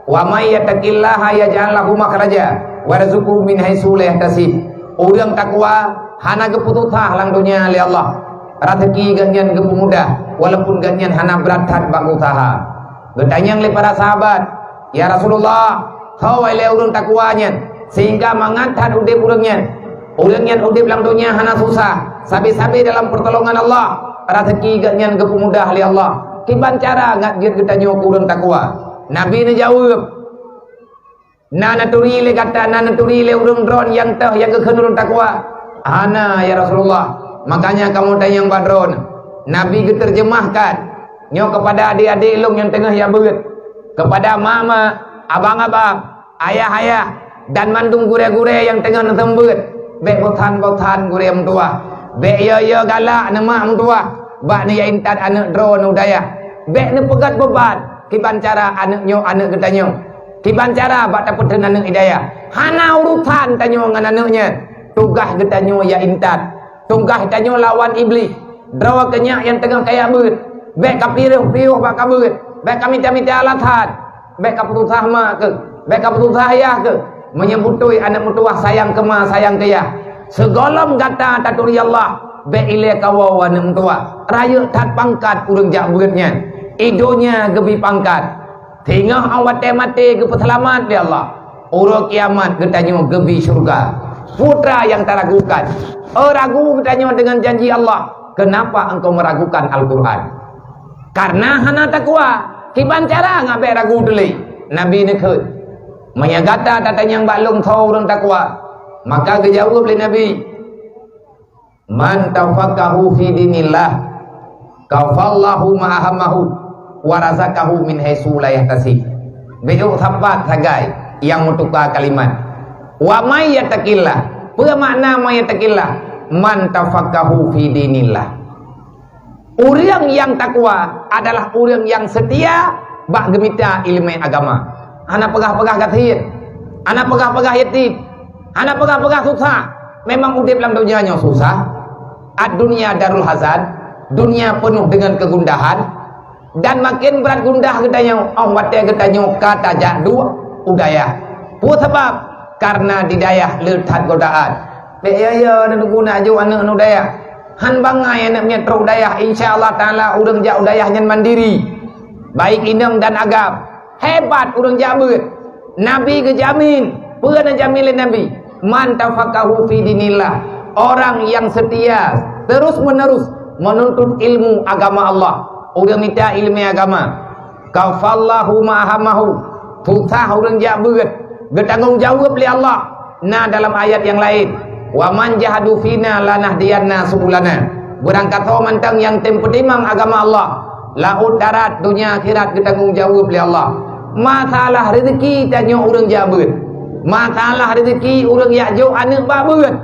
"Wa may yattaqillaha yaj'al lahu makhraja wa yarzuqhu min haitsu la yahtasib." Ureuëng takwa hana geupeususah lam donya lé Allah. Raseuki geuhnyan geupeumudah walaupun geuhnyan hana brat that bak usaha. Geutanyong lé para sahabat, "Ya Rasulullah, soe lé ureuëng takwa nyan sehingga mangat that udeb ureuëng nyan?" Ureuëng nyan udeb lam donya hana susah, sabe-sabe dalam peurtolongan Allah, raseuki geuhnyan geupeumudah lé Allah. Kiban cara ngat jeuet geutanyoe keu ureuëng takwa? Nabi neujaweueb, "Na neuturi lé gata, na neuturi lé ureuëng droe nyang teuh nyang geukheun ureuëng takwa?" "Hana, ya Rasulullah." Makanya kamoe tanyong bak droe. Nabi geuteurjeumahkan nyoe keupada adék-adék lôn nyang teungoh jak beuet, keupada mak-mak, abang-abang, ayah-ayah, dan mandum gurée-gurée nyang teungoh neuseumeubeuet, bék bosan-bosan gurée meutuwah. Bék yo-yo galak neumak meutuwah bak neujak intat aneuëk droe u dayah. Bék neupeugét beuban kiban cara aneuëk nyoe aneuëk geutanyoe, kiban cara bak tapeutheun aneuëk i dayah. Hana urusan tanyoe ngon aneuëk nyan. Tugaih geutanyoe jak intat. Tugaih tanyoe lawan Iblih. Droe keu nyak nyang teungoh kajak beuet, bék kapiôh-piôh bak kabeuet, bék kamita-mita alasan, bék kapeususah mak keuh, bék kapeususah ayah keuh. Meunyoe beutôi aneuëk meutuwah sayang keu ma, sayang keu yah, sigohlom gata taturi Allah, bék ilée kawoe aneuëk meutuwah. Rayeuk that pangkat ureuëng jak beuet nyan, i donya geubri pangkat. Singoh óh watée maté geupeuseulamat lé Allah, uroe kiamat geutanyoe geubri syeuruga. Peue teuma nyang taragukan? Oh, ragu geutanyoe deungon janji Allah, keunapa engkau meuragukan Al-Quran? Kareuna hana takwa. Kiban cara ngat bék ragu teuh lé? Nabi neukheun, "Meunyoe gata tatanyong bak lôn soe ureuëng takwa," maka geujaweueb lé Nabi, "Man tafaqahu fi dinillah, kafallahu ma ahammahu, wa razaqahu min haitsu la yahtasib." Bék sapat sagai nyang meutuka kalimat. "Wa may yattaqillah." Peue makna "may yattaqillah"? "Man tafaqahu fi dinillah." Ureuëng nyang takwa adalah ureuëng nyang seutia bak geumita iéleumé agama. Hana peugah-peugah gasien, hana peugah-peugah yatim, hana peugah-peugah susah. Memang udeb lam donya nyoe susah. Ad-dunya darul hazan, dunia penuh dengan kegundahan. Dan maken brat gundah geutanyoe óh watée geutanyoe ka tajak duek u dayah. Peue sabab? Kareuna di dayah le that godaan. Bék yo-yo neuteupeue neujok aneuëk u dayah. Hán bangai aneuëk nyan trok u dayah, insya Allah Taala ureuëng jak u dayah nyan mandiri, baik inong dan agam. Hebat ureuëng jak beuet. Nabi geujamin. Peue neujamin lé Nabi? "Man tafaqahu fi dinillah." Orang yang setia terus-menerus menuntut ilmu agama Allah. Ureuëng mita iéleumé agama. "Kafallahu ma ahammahu." Susah ureuëng jak beuet, geutanggong jaweueb lé Allah. Na dalam ayat nyang laén, "Wa man jahadu fina lanahdiyanna subulana." Beurangkasoe mantong nyang tem peutimang agama Allah, laôt darat, donya akhirat geutanggong jaweueb lé Allah. Masalah rezeki tanyoe ureuëng jak beuet. Masalah rezeki ureuëng jak jok aneuëk bak beuet.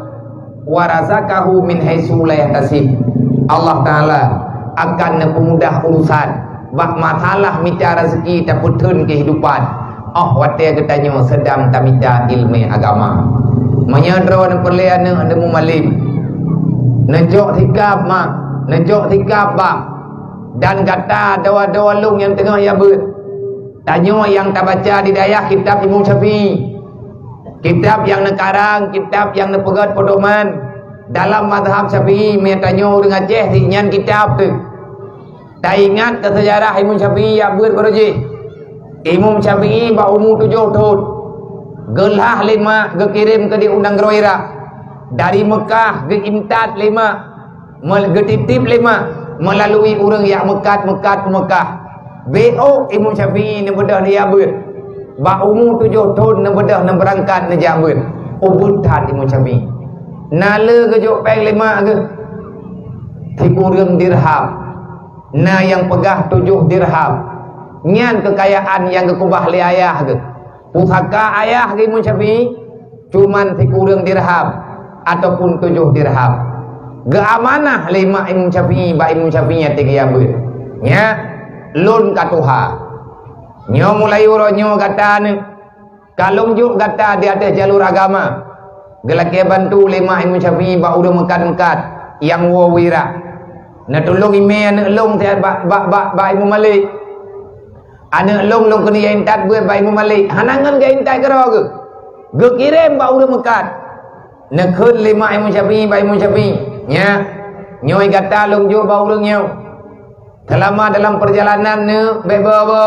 "Wa razaqahu min haitsu la yahtasib." Allah Taala akan neupeumudah urusan bak masalah mita rezeki tapeutheun keuhidupan. Óh watée geutanyoe seudang tamita iéleumé agama. Meunyoe droe neupeureulée aneuëk neumumalém, neucok sikab mak, neucok sikab bak, dan gata dua-dua lôn nyang teungoh jak beuet. Tanyoe nyang tabaca di dayah kitab Imam Syafi'i. Kitab nyang neukarang, kitab nyang neupeugét peudoman dalam mazhab Syafi'i, meunyoe tanyoe ureuëng Aceh, si nyan kitab teuh. Taingat keu seujarah Imam Syafi'i jak beuet baroe jih. Imam Syafi'i bak umu tujoh thon, geulhah lé mak geukirém keu di u nanggroe Irak. Dari Meukah geuintat lé mak Meul-, geutitip lé mak meulalui ureuëng jak meukat-meukat u Meukah. Bék ôk Imam Syafi'i neubeudôh neujak beuet. Bak umu tujoh thon neubeudôh neubeurangkat neujak beuet. Ubeuet that Imam Syafi'i. Na le geujok péng lé mak geuh sikureueng dirham. Na nyang peugah tujoh dirham. Nyan keukayaan nyang geukeubah lé ayah geuh. Pusaka ayah geuh Imam Syafi'i cuman sikureueng dirham ataupun tujoh dirham. Geuamanah lé mak Imam Syafi'i bak Imam Syafi'i até geujak beuet. Nyak, lôn ka tuha. Nyoe mulai uroe nyoe gata neuh, ka lôn jok gata di ateueh jalur agama. Geulakée bantu lé mak Imam Syafi'i bak ureuëng meukat-meukat nyang woe u Irak. Neutulông imé aneuëk lôn siat bak, bak, bak, bak Imam Malik. Aneuëk lôn, lôn keuneuk jak intat beuet bak Imam Malik. Hana ngon geuintat keudroe geuh. Geukirém bak ureuëng meukat. Neukheun lé mak Imam Syafi'i bak Imam Syafi'i, "Nyak, nyoe gata lôn jok bak ureuëng nyoe. Seulama dalam peurjalanan neuh bék ba-ba.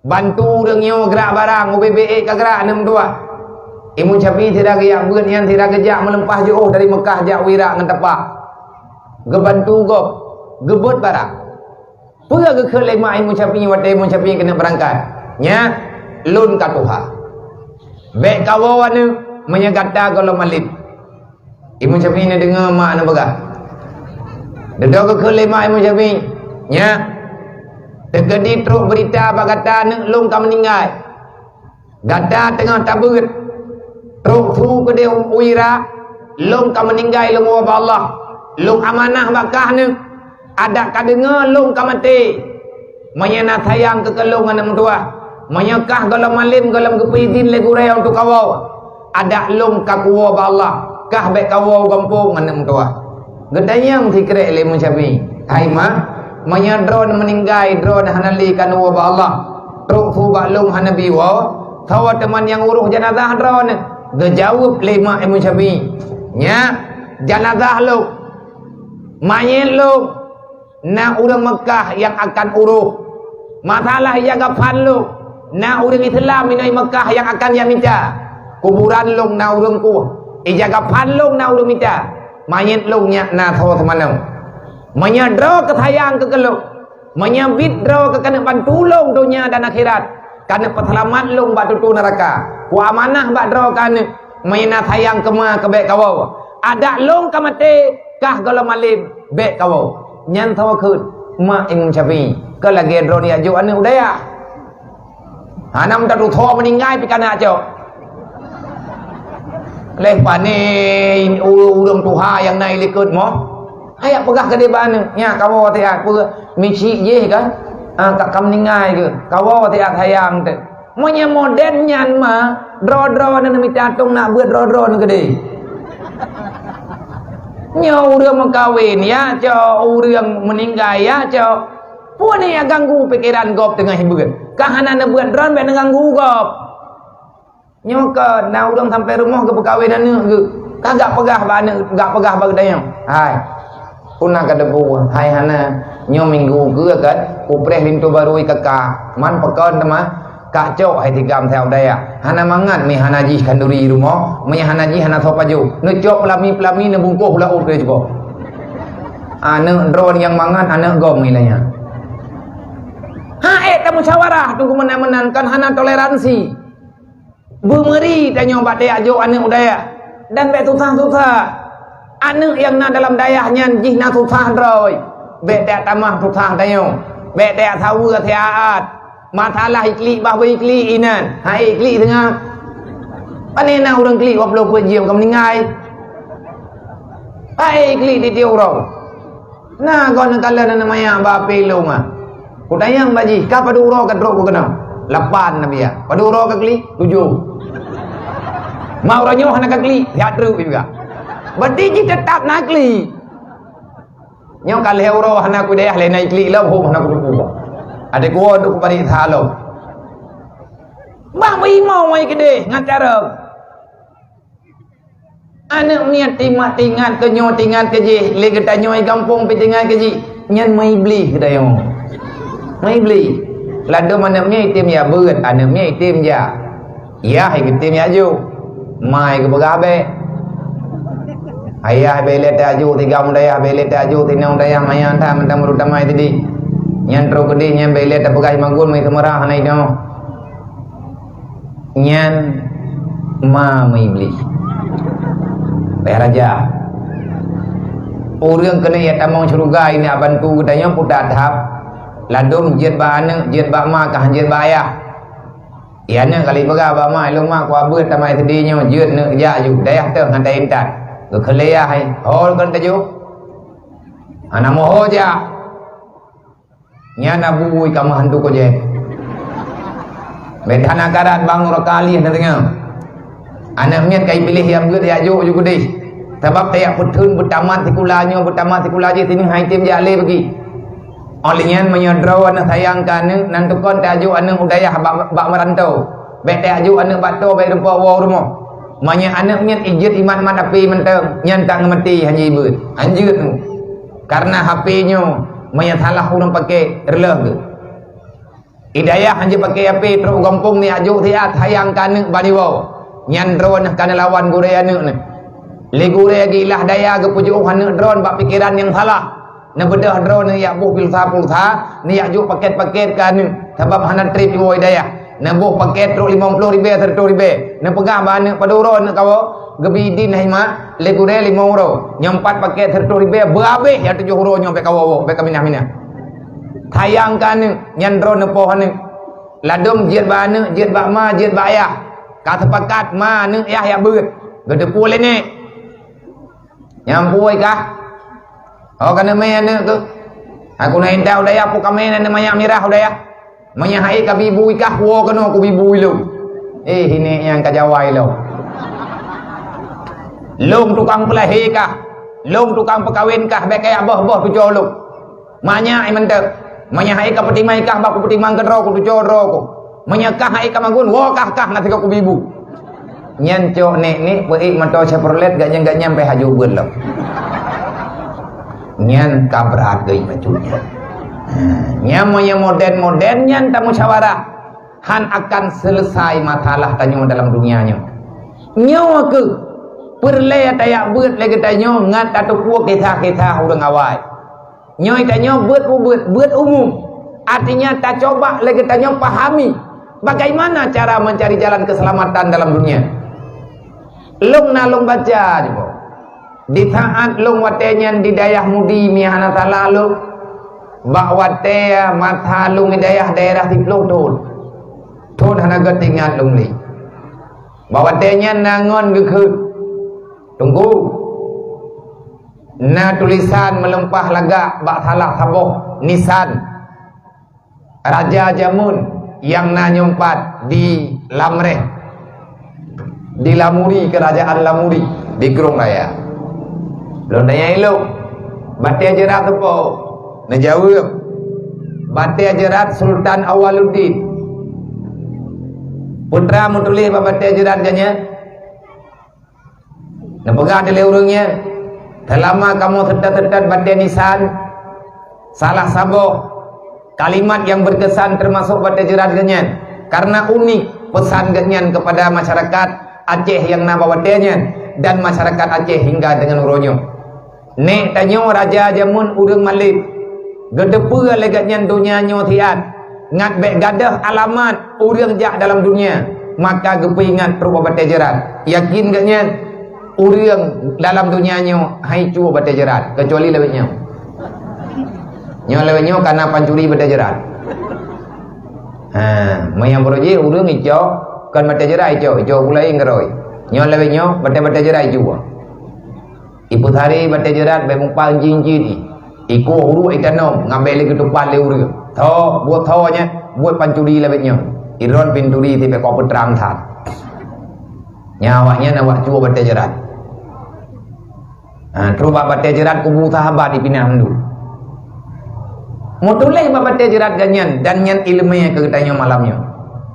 Bantu ureuëng nyoe geurak barang, ubé-bé ék ka geurak neuh meutuah." Imam Syafi'i sira geujak beuet nyan sira geujak meuleumpah jiôh dari Meukah jak u Irak ngon tapak. Geubantu gob, geubeuet barang. Peue geukheun lé mak Imam Syafi'i watée Imam Syafi'i keuneuk beurangkat? "Nyak, lôn ka tuha. Bék kawoe aneuëk meunyoe gata gohlom malém." Imam Syafi'i neudeungoe mak neupeugah. Dudoe geukheun lé mak Imam Syafi'i, "Nyak, teukeudi trok beurita bak gata aneuëk lôn ka meuninggai. Gata teungoh tabeuet, trok su keudeh u Irak, lôn ka meuninggai lôn woe bak Allah. Lôn amanah bak kah neuëk, adak ka deungoe lôn ka maté. Meunyoe na sayang keu keu lôn aneuëk meutuah, meunyoe kah gohlom malém gohlom geupeuidhin lé gurée untuk kawoe, adak lôn ka kuwoe bak Allah, kah bék kawoe u gampông aneuëk meutuah." Geutanyong sikrek lé Imam Syafi'i, "Hai mak, meunyoe droeneuh meuninggai droeneuh hana lé ka neuwoe bak Allah, trok su bak lôn hana bi woe, soe teuma nyang uroh janazah droeneuh?" Geujaweueb lé mak Imam Syafi'i, "Nyak, janazah lôn, manyét lôn, na ureuëng Meukah nyang akan uroh. Masalah ija gaphan lôn, na ureuëng Islam inoe Meukah nyang akan jak mita. Kuburan lôn na ureuëng kueh, ija gaphan lôn na ureuëng mita. Manyét lôn nyak na soe seumanoe. Meunyoe droe keusayang keu keu lôn, meunyoe biet droe keu keuneuk bantu lôn donya dan akhirat, keuneuk peuseulamat lôn bak tutoe neuraka, kuamanah bak droe keuneuk, meunyoe na sayang keu ma keu bék kawoe. Adak lôn ka maté, kah gohlom malém, bék kawoe." Nyan soe kheun? Mak Imam Syafi'i. Keu lagée droe jak jok aneuëk u dayah. Hana meutateusoe meuninggai pih kana cok. Leh pané ureuëng tuha nyang na i likot moh. Ayak peugah keudeh bak aneuëk, "Nyak, kawoe siat peue, michik jih kan? Ah, ka, ka meuninggai keuh. Kawoe siat sayang teuh." Meunyoe modern nyan ma, droe-droe neuh mita tông nak beuet droe-droe neuh keudeh. Nyoe ureuëng meukawen ya cok, ureuëng meuninggai ya cok. Peue nyang ganggu pikeran gob teungoh hiburan? Ka hana neubeuet droe bék neuganggu gob. Nyoe ka na ureuëng sampai rumoh geupeukawen aneuëk geuh. Ka gak peugah bak aneuëk, gak peugah bak geutanyoe, "Hai, peue na ka debu, hai hana, nyoe minggu geuh kan, kupreh linto barô i kaka, man pakon teuma, kacok hai tigam siat u dayah. Hana mangat mi hana jih khanduri rumoh, meunyoe hana jih hana soe pajoh. Neucok peulami-peulami neubungkoh u laôt keu cukoe." Aneuëk droe nyang mangat aneuëk gob mi lagée nyan. Ha ék tamusyawarah teungku meunan-meunan kan hana toleransi. Beumeuri tanyoe bak tajak jok aneuëk u dayah dan bék susah-susah. Aneuëk nyang na dalam dayah nyan jih na susah droe. Bék tajak tamah susah tanyoe. Bék tajak saweue siat. Masalah iklik bah beu iklik inan. Hai iklik teungoh. Pane na ureuëng klik dua ploh peuet jeuem ka meuninggai. Hai iklik tieb-tieb uroe. Na goh neukalon aneuëk manyak bak apé lôn ah. Kutanyong bak jih, "Ka padub uroe ka trok keunoe?" "Lapan," na biya. "Padub uroe ka klik?" "Tujoh." "Ma uroe nyoe hana ka klik?" "Siat treuk juga." Berarti jih teutap na klik. Nyoe ka lhée uroe hana kudeh, lhée na klik lom, hom hana kuteupue. Adak kuwoe untuk kuparéksa lom. Bang beuimong wai keudeh ngon carông. Aneuëk miet timat tingat keu nyoe tingat keu jih, lé geutanyoe gampông pih tingat keu jih, nyan meuiblih geutanyoe. Meuiblih. Ladôm aneuëk miet item jak beuet, aneuëk miet item jak. Yah item jak jok. Ma geupeugah bék. Ayah bèk lé tajok, tiga u dayah bèk lé tajok, tinoe u dayah manyang that mantong baru tamai tadi. Nyan trok keudeh nyan bèk lé tapeugah imagun meuseumara hana inoe. Nyan ma meuiblih. Payah raja. Ureueng keuneuk jak tamong syeuruga, inong bantu geutanyoe puta that. Ladôm jeuet bak aneuk, jeuet bak ma, kah jeuet bak ayah. Iya aneuk kali peugah bak ma, "Lôn ma, ku abeuet tamai seudeh nyoe, jeuet neuk jak ju, dayah teuh ngon intat." Geukheun lé ayah, "Hai, ho kon tajok?" "Hana meuho jak." Nyan na bui kamoe hantu kojek. Bèk hana karat bang uroe kali na deungoe. Aneuk miet ka ipiléh nyang beuet jak jok ju keudeh. Sabab tajak peutheun beutamat sikula nyoe, beutamat sikula jih, sineuk hai tem jak lé bagi. Óh lheueh nyan meunyoe droe aneuk sayang keu aneuk, nan tukon tajok aneuk u dayah bak, bak meurantô. Bèk tajok aneuk bak tô, bèk rumpok woe rumoh. Meunyoe aneuk miet ijeuet imat-mat api mantong, nyan tak ngeumaté hanjeuet ibeuet. Hanjeuet mu. Karena H P nyoe, meunyoe salah ureueng paké, reuloh geuh. Di dayah hanjeuet paké H P, trok u gampông neujak jok siat, sayang keu aneuk bani woe. Nyan droeneuh ka neulawan gurèe aneuk neuh. Lé gurèe geuilah daya geupeujeuôh aneuk droeneuh bak pikeran nyang salah. Neubeudôh droeneuh neujak boh pulsa-pulsa, neujak jok pakèt-pakèt keu aneuk, sabab hana trép iwoe di dayah. Neuboh pakèt trok limong ploh ribèe, siratoh ribèe. Neupeugah bak aneuk, "Padub uroe aneuk kawoe?" Geubi idin hai mak, "Lé gurèe limong uroe." Nyoe pat pakèt siratoh ribèe, beuhabéh nyang tujoh uroe nyoe bèk kawoe-woe, bèk kaminah-minah. Sayang keu aneuk, nyan droeneuh poh aneuk. Ladôm jeuet bak aneuk, jeuet bak ma, jeuet bak ayah. Ka seupakat ma, aneuk, yah jak beuet. Geuteupeue lé nèk. Nyan peue kah? Oh, ka neumè aneuk keuh. Aku na intat u dayah, peue ka mè aneuk manyak mirah u dayah. Meunyoe hai ka bi bui kah, woe keunoe kubi bui lôn. Eh, hi nèk nyan ka jawai lôn. Lôn tukang peulahé kah, lôn tukang peukawen kah, bèk kajak boh-boh tucoe lôn. Manyak i mantong. Meunyoe hai ka peutimang kah, bak kupeutimang keudroe, kutucoe droe ku. Meunyoe kah hai ka magun, woe kah, kah na sigoe kubi bui. Nyan cok nèk-nèk peuék moto Chevrolet, gak nyan, gak nyan pih haju beuet lom. Nyan ka brat geuh bacut nyan. Ha, nyan meunyoe modern-modern nyan tamusyawarah, han akan selesai masalah tanyoe dalam dunia nyoe. Nyoe keuh peureulèe tajak beuet lé geutanyoe ngat tateupeue kisah-kisah ureueng awai. Nyoe tanyoe beuet ubeuet, beuet umum. Artinya, tacoba lé geutanyoe pahami bagaimana cara mencari jalan keselamatan dalam dunia. Lôn na lôn baca juga. Di saat lôn watèe nyan di dayah Mudi, meunyo hana salah lôn, bak watèe masa lôn di dayah daerah siplôh thôn. Thôn hana geuingat lôn lé. Bak watèe nyan na ngon geukheun, "Teungku, na tulisan meulimpah lagak bak salah saboh nisan raja jameun nyang na nyoe pat di Lamreh, di Lamuri, Keurajaan Lamuri, di Krueng Raya." Lôn tanyong ilôn, "Batèe Jeurat soe po?" Neujaweueb, "Batèe Jeurat Sultan Awaluddin." Peue teuma meutuléh bak batèe jeurat geuh nyan? Neupeugah lé ureueng nyan, "Seulama kamoe seutôt-seutôt batèe nisan, salah saboh kalimat nyang beukeusan teumasok batèe jeurat geuh nyan, karena unik peusan geuh nyan keupada masyarakat Aceh nyang na bak watèe nyan dan masyarakat Aceh hingga deungon uroe nyoe." Nèk tanyoe raja jameun ureueng malém, geuteupeue lé geuh nyan donya nyoe siat, ngat bèk gadôh alamat ureueng jak dalam dunia, maka geupeuingat trok bak batèe jeurat. Yakin geuh nyan, ureueng dalam dunia nyoe hai cue batèe jeurat, keucuali lawét nyoe. Nyoe lawét nyoe ka na pancuri batèe jeurat. Ha, meunyo baroe jih ureueng icok, kon batèe jeurat icok, icok gulai ngeurôi. Nyoe lawét nyoe batèe-batèe jeurat icue. Ipeusaré batèe jeurat bèk meupat jih-jih jih. Ikueh uruek itanom ngon bèk lé geutupat lé ureueng. Tho, buet tho nyan, buet pancuri lawét nyoe. Idroe pancuri tibèe kok peutrang that. Nyan awaknyan awak cue batèe jeurat. Ha, trok bak batèe jeurat kubu sahabat ipinah mandum. Meutuléh bak batèe jeurat geuh nyan dan nyan ileumèe keu geutanyoe malam nyoe.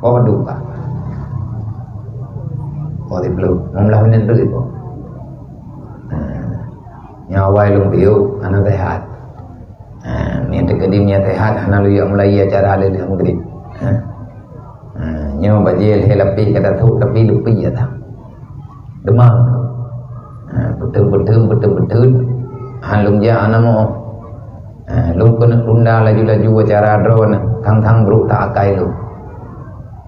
Oh, duka. Oh, di belum. Enam belas minit dulu itu. Ha. Nyoe awai lôn piôh, hana sehat. Ha, meunyo teukeudi meunyo sehat, hana lôn jak mulai acara lheueh maghrib. Ha. Ha, nyoe bajèe lhèe lapéh ka tasôk, tapi leupie ata. Demam. Ha, beutôi-beutôi, beutôi-beutôi. Han lôn jak hana meu. Ha, lôn keuneuk tunda laju-laju acara droeneuh, thang-thang brok that akai lôn.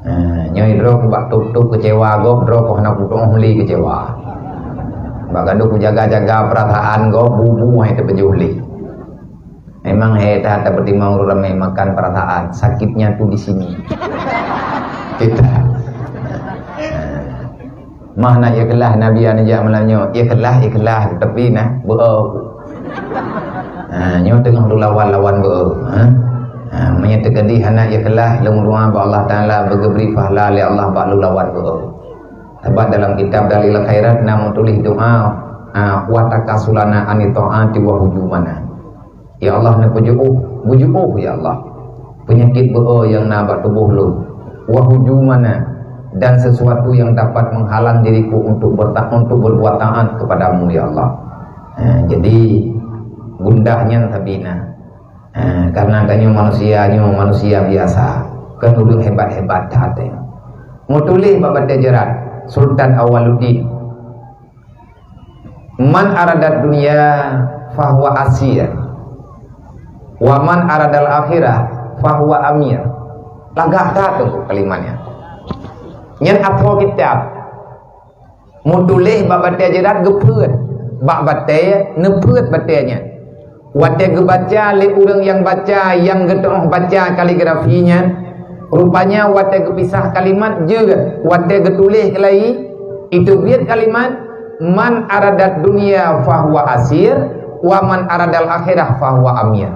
Ha, nyoe droe bak tôp-tôp keucewa gob, droe hana kutu'oh lé keucewa. Bak gadôh kujaga-jaga peurasaan gob, bu-bu hai teupeujôh lé. Memang hai that tapeutimang ureuëng ramé makan peurasaan, sakitnya tu di sini. Kita. Mah na ikhlas Nabi aneuk jak malam nyoe, ikhlas, ikhlas, tapi na beu. Ha, nyoe teungoh lôn lawan-lawan beu. Ha? Ha, meunyoe teukeudi hana ikhlas, lôn doa bak Allah Taala beugeubri pahala lé Allah bak lôn lawan beu. Sabab dalam kitab Dalil Khairat na meutuléh doa, ha, wa takasulana anit taati wa hujumana. Ya Allah, neupeujuôh, bujuôh ya Allah, peunyakét beu nyang na bak tuboh lôn, wa hujumana, dan sesuatu yang dapat menghalang diriku untuk berta-, untuk berbuat taat kepadamu ya Allah. Ha, jadi gundah nyan sabina. Ha, karena tanyoe manusia, nyoe manusia biasa, kan ureuëng hebat-hebat that. Meutuléh bak batée jeurat Sultan Awaluddin. Man aradat dunya fahuwa asir, wa man aradal akhirah fahuwa amir. Lagak that tu kalimat nyan. Nyan apo kitab meutuléh bak batée jeurat geupeuet, bak batée neupeuet batée nyan. Watée geubaca lé ureuëng nyang baca, nyang geutu'oh baca kaligrafi nyan, rupanya watée geupisah kalimat jeuet, watée geutuléh keulai, itu biet kalimat, "Man aradat dunya fahuwa asir, wa man aradal akhirah fahuwa amir."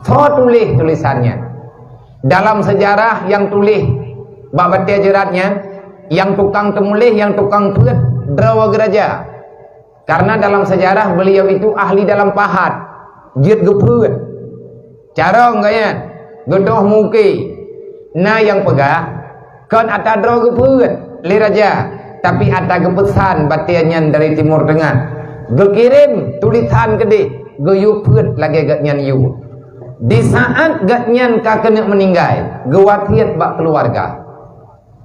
Soe tuléh tulisan nyan? Dalam sejarah nyang tuléh bak batée jeurat nyan, nyang tukang teumuléh, nyang tukang peuet, droe geuraja. Karena dalam sejarah beliau itu ahli dalam pahat, jeuet geupeuet. Carông geuh nyan, geutu'oh meuke. Na nyang peugah, kon ata droe geupeuet lé raja, tapi ata geupeusan batée nyan dari Timur Tengah. Geukirém tulisan keudeh, geuyue peuet lagée geuh nyan yue. Di saat geuh nyan ka keuneuk meuninggai, geuwasiet bak keuluwarga.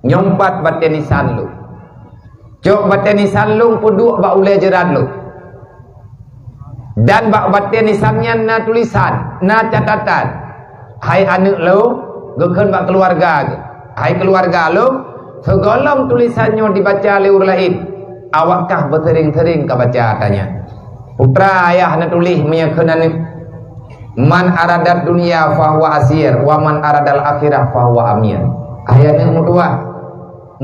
Nyoe pat batée nisan lôn. Cok batée nisan lôn peuduek bak ulée jeurat lôn. Dan bak batée nisan nyan na tulisan, na catatan. Hai aneuk lôn, geukheun bak keuluwarga geuh. Hai keuluwarga lôn, sigohlom tulisan nyoe jibaca lé ureuëng laén, awak kah beuseuring-seuring ka baca ata nyan. Putra ayah na tuléh meunyoe kheun aneuk, "Man aradat dunya fahuwa asir, wa man aradal akhirah fahuwa amir." Hai aneuk meutuwah,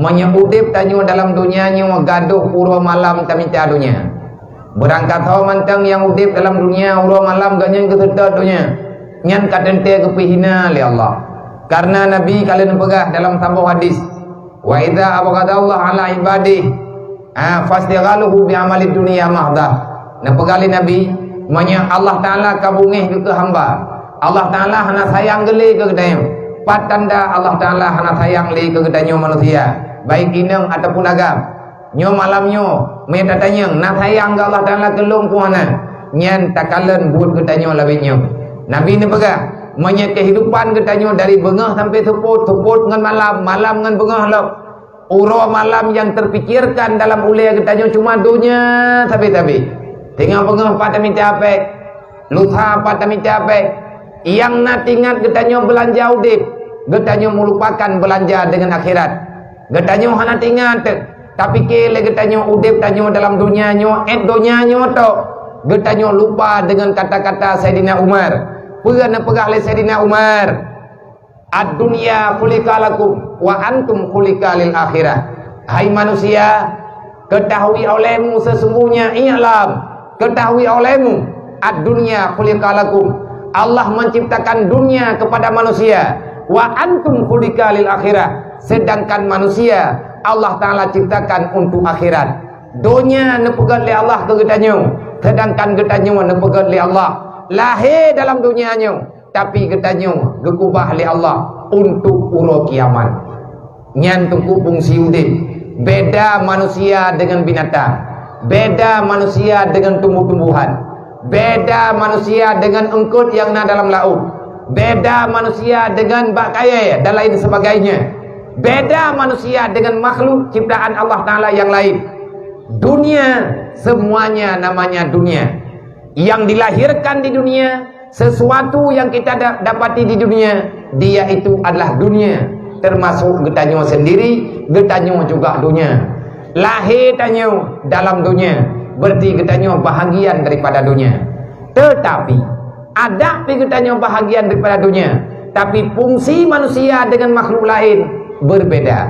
meunyoe udeb tanyoe dalam donya nyoe gadôh uroe malam tamita donya. Beurangkat ho mantong nyang udeb dalam donya uroe malam geuh nyan geuseutôt donya, nyan ka teuntée geupeue hina lé Allah. Karena Nabi ka lheueh neupeugah dalam saboh hadis, "Wa idza abghadallahu ala ibadih, ah, fastighaluhu bi amalid dunya mahdah." Neupeugah lé Nabi, meunyoe Allah Taala ka beungéh keu hamba, Allah Taala hana sayang geuh lé keu geutanyoe. Pat tanda Allah Taala hana sayang lé keu geutanyoe manusia, baik inong ataupun agam? Nyoe malam nyoe, meunyoe tatanyong, na sayang geuh Allah Taala keu lôn peue hana? Nyan takalon buet geutanyoe lawét nyoe. Nabi neupeugah, meunyoe keuhidupan geutanyoe dari beungoh sampai seupôt, seupôt ngon malam, malam ngon beungoh lom, uroe malam nyang teupikirkan dalam ulée geutanyoe cuma donya sabe-sabe. Singoh beungoh pat tamita péng, lusa pat tamita péng. Nyang na teuingat geutanyoe beulanja udeb, geutanyoe meulupakan beulanja deungon akhirat. Geutanyoe hana teuingat, tapike lé geutanyoe udeb tanyoe dalam donya nyoe, ék donya nyoe tok. Geutanyoe lupa deungon kata-kata Saidina Umar. Peue neupeugah lé Saidina Umar? "Ad-dunya khuliqa lakum wa antum khuliqa lil akhirah." Hai manusia, ketahui olehmu sesungguhnya, i'lam, ketahui olehmu, ad-dunya khuliqa lakum, Allah menciptakan dunia kepada manusia, wa antum khuliqa lil akhirah, sedangkan manusia Allah Taala ciptakan untuk akhirat. Donya neupeugét lé Allah keu geutanyoe, sedangkan geutanyoe neupeugét lé Allah lahé dalam donya nyoe. Tapi geutanyoe geukubah lé Allah untuk uroe kiamat. Nyan teungku fungsi udeb. Beda manusia deungon binatang, beda manusia deungon tumbuh-tumbuhan, beda manusia deungon eungkôt nyang na dalam laôt, beda manusia deungon bak kayée dan lain sebagainya. Beda manusia deungon makhluk ciptaan Allah Taala nyang laén. Dunia, semuanya namanya dunia. Yang dilahirkan di dunia, sesuatu yang kita da-, dapati di dunia, dia itu adalah dunia. Termasuk geutanyoe sendiri, geutanyoe juga dunia. Lahé tanyoe dalam dunia, berarti geutanyoe bahagian daripada dunia. Tetapi, adak pih geutanyoe bahagian daripada dunia, tapi fungsi manusia dengan makhluk lain berbeda.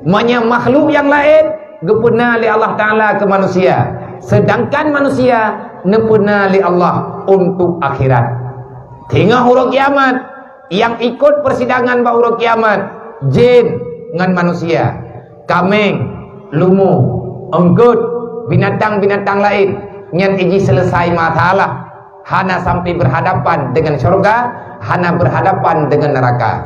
Meunyoe makhluk nyang laén geupeuna lé Allah Taala keu manusia, sedangkan manusia neupeuna lé Allah untuk akhirat. Singoh uroe kiamat, nyang ikot persidangan bak uroe kiamat, jén ngon manusia, kaméng, lumo, eungkot, binatang-binatang laén, nyan jih seuleusoe masalah. Hana sampai berhadapan dengan syurga, hana berhadapan dengan neraka.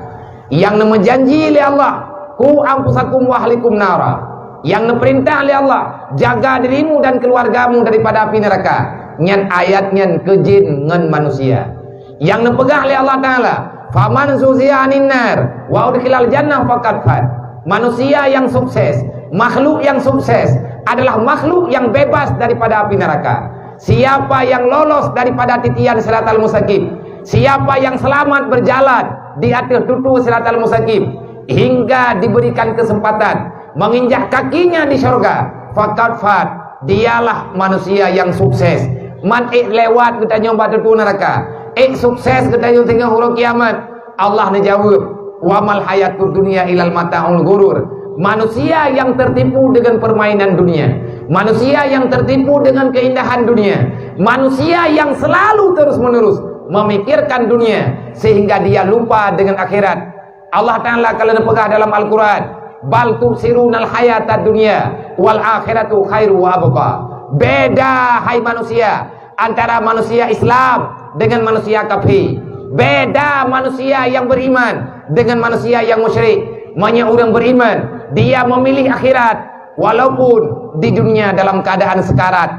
Nyang neumeujanji lé Allah, "Qu anfusakum wa ahlikum nara." Nyang neupeurintah lé Allah, "Jaga dirimu dan keluargamu daripada api neraka." Nyan ayat nyan keu jén ngon manusia. Nyang neupeugah lé Allah Taala, "Faman zuhziha 'anin nar wa udkhilal jannah faqad faz." Manusia yang sukses, makhluk yang sukses adalah makhluk yang bebas daripada api neraka. Siapa yang lolos daripada titian siratal mustaqim, siapa yang selamat berjalan di atas tutu siratal mustaqim hingga diberikan kesempatan menginjak kakinya di syurga, faqad faz, dialah manusia yang sukses. Man ék lewat geutanyoe bak tutu neraka, ék sukses geutanyoe singoh uroe kiamat. Allah neujaweueb, "Wa mal hayatud dunya illa mata'ul ghurur." Manusia yang tertipu dengan permainan dunia, manusia yang tertipu dengan keindahan dunia, manusia yang selalu terus-menerus memikirkan dunia sehingga dia lupa dengan akhirat. Allah Taala ka lheueh neupeugah dalam Al-Quran, "Bal tu'sirunal hayatad dunya wal akhiratu khairu wa abqa." Beda, hai manusia, antara manusia Islam dengan manusia kafir. Beda manusia yang beriman dengan manusia yang musyrik. Meunyoe ureuëng beriman, dia memilih akhirat walaupun di dunia dalam keadaan sekarat.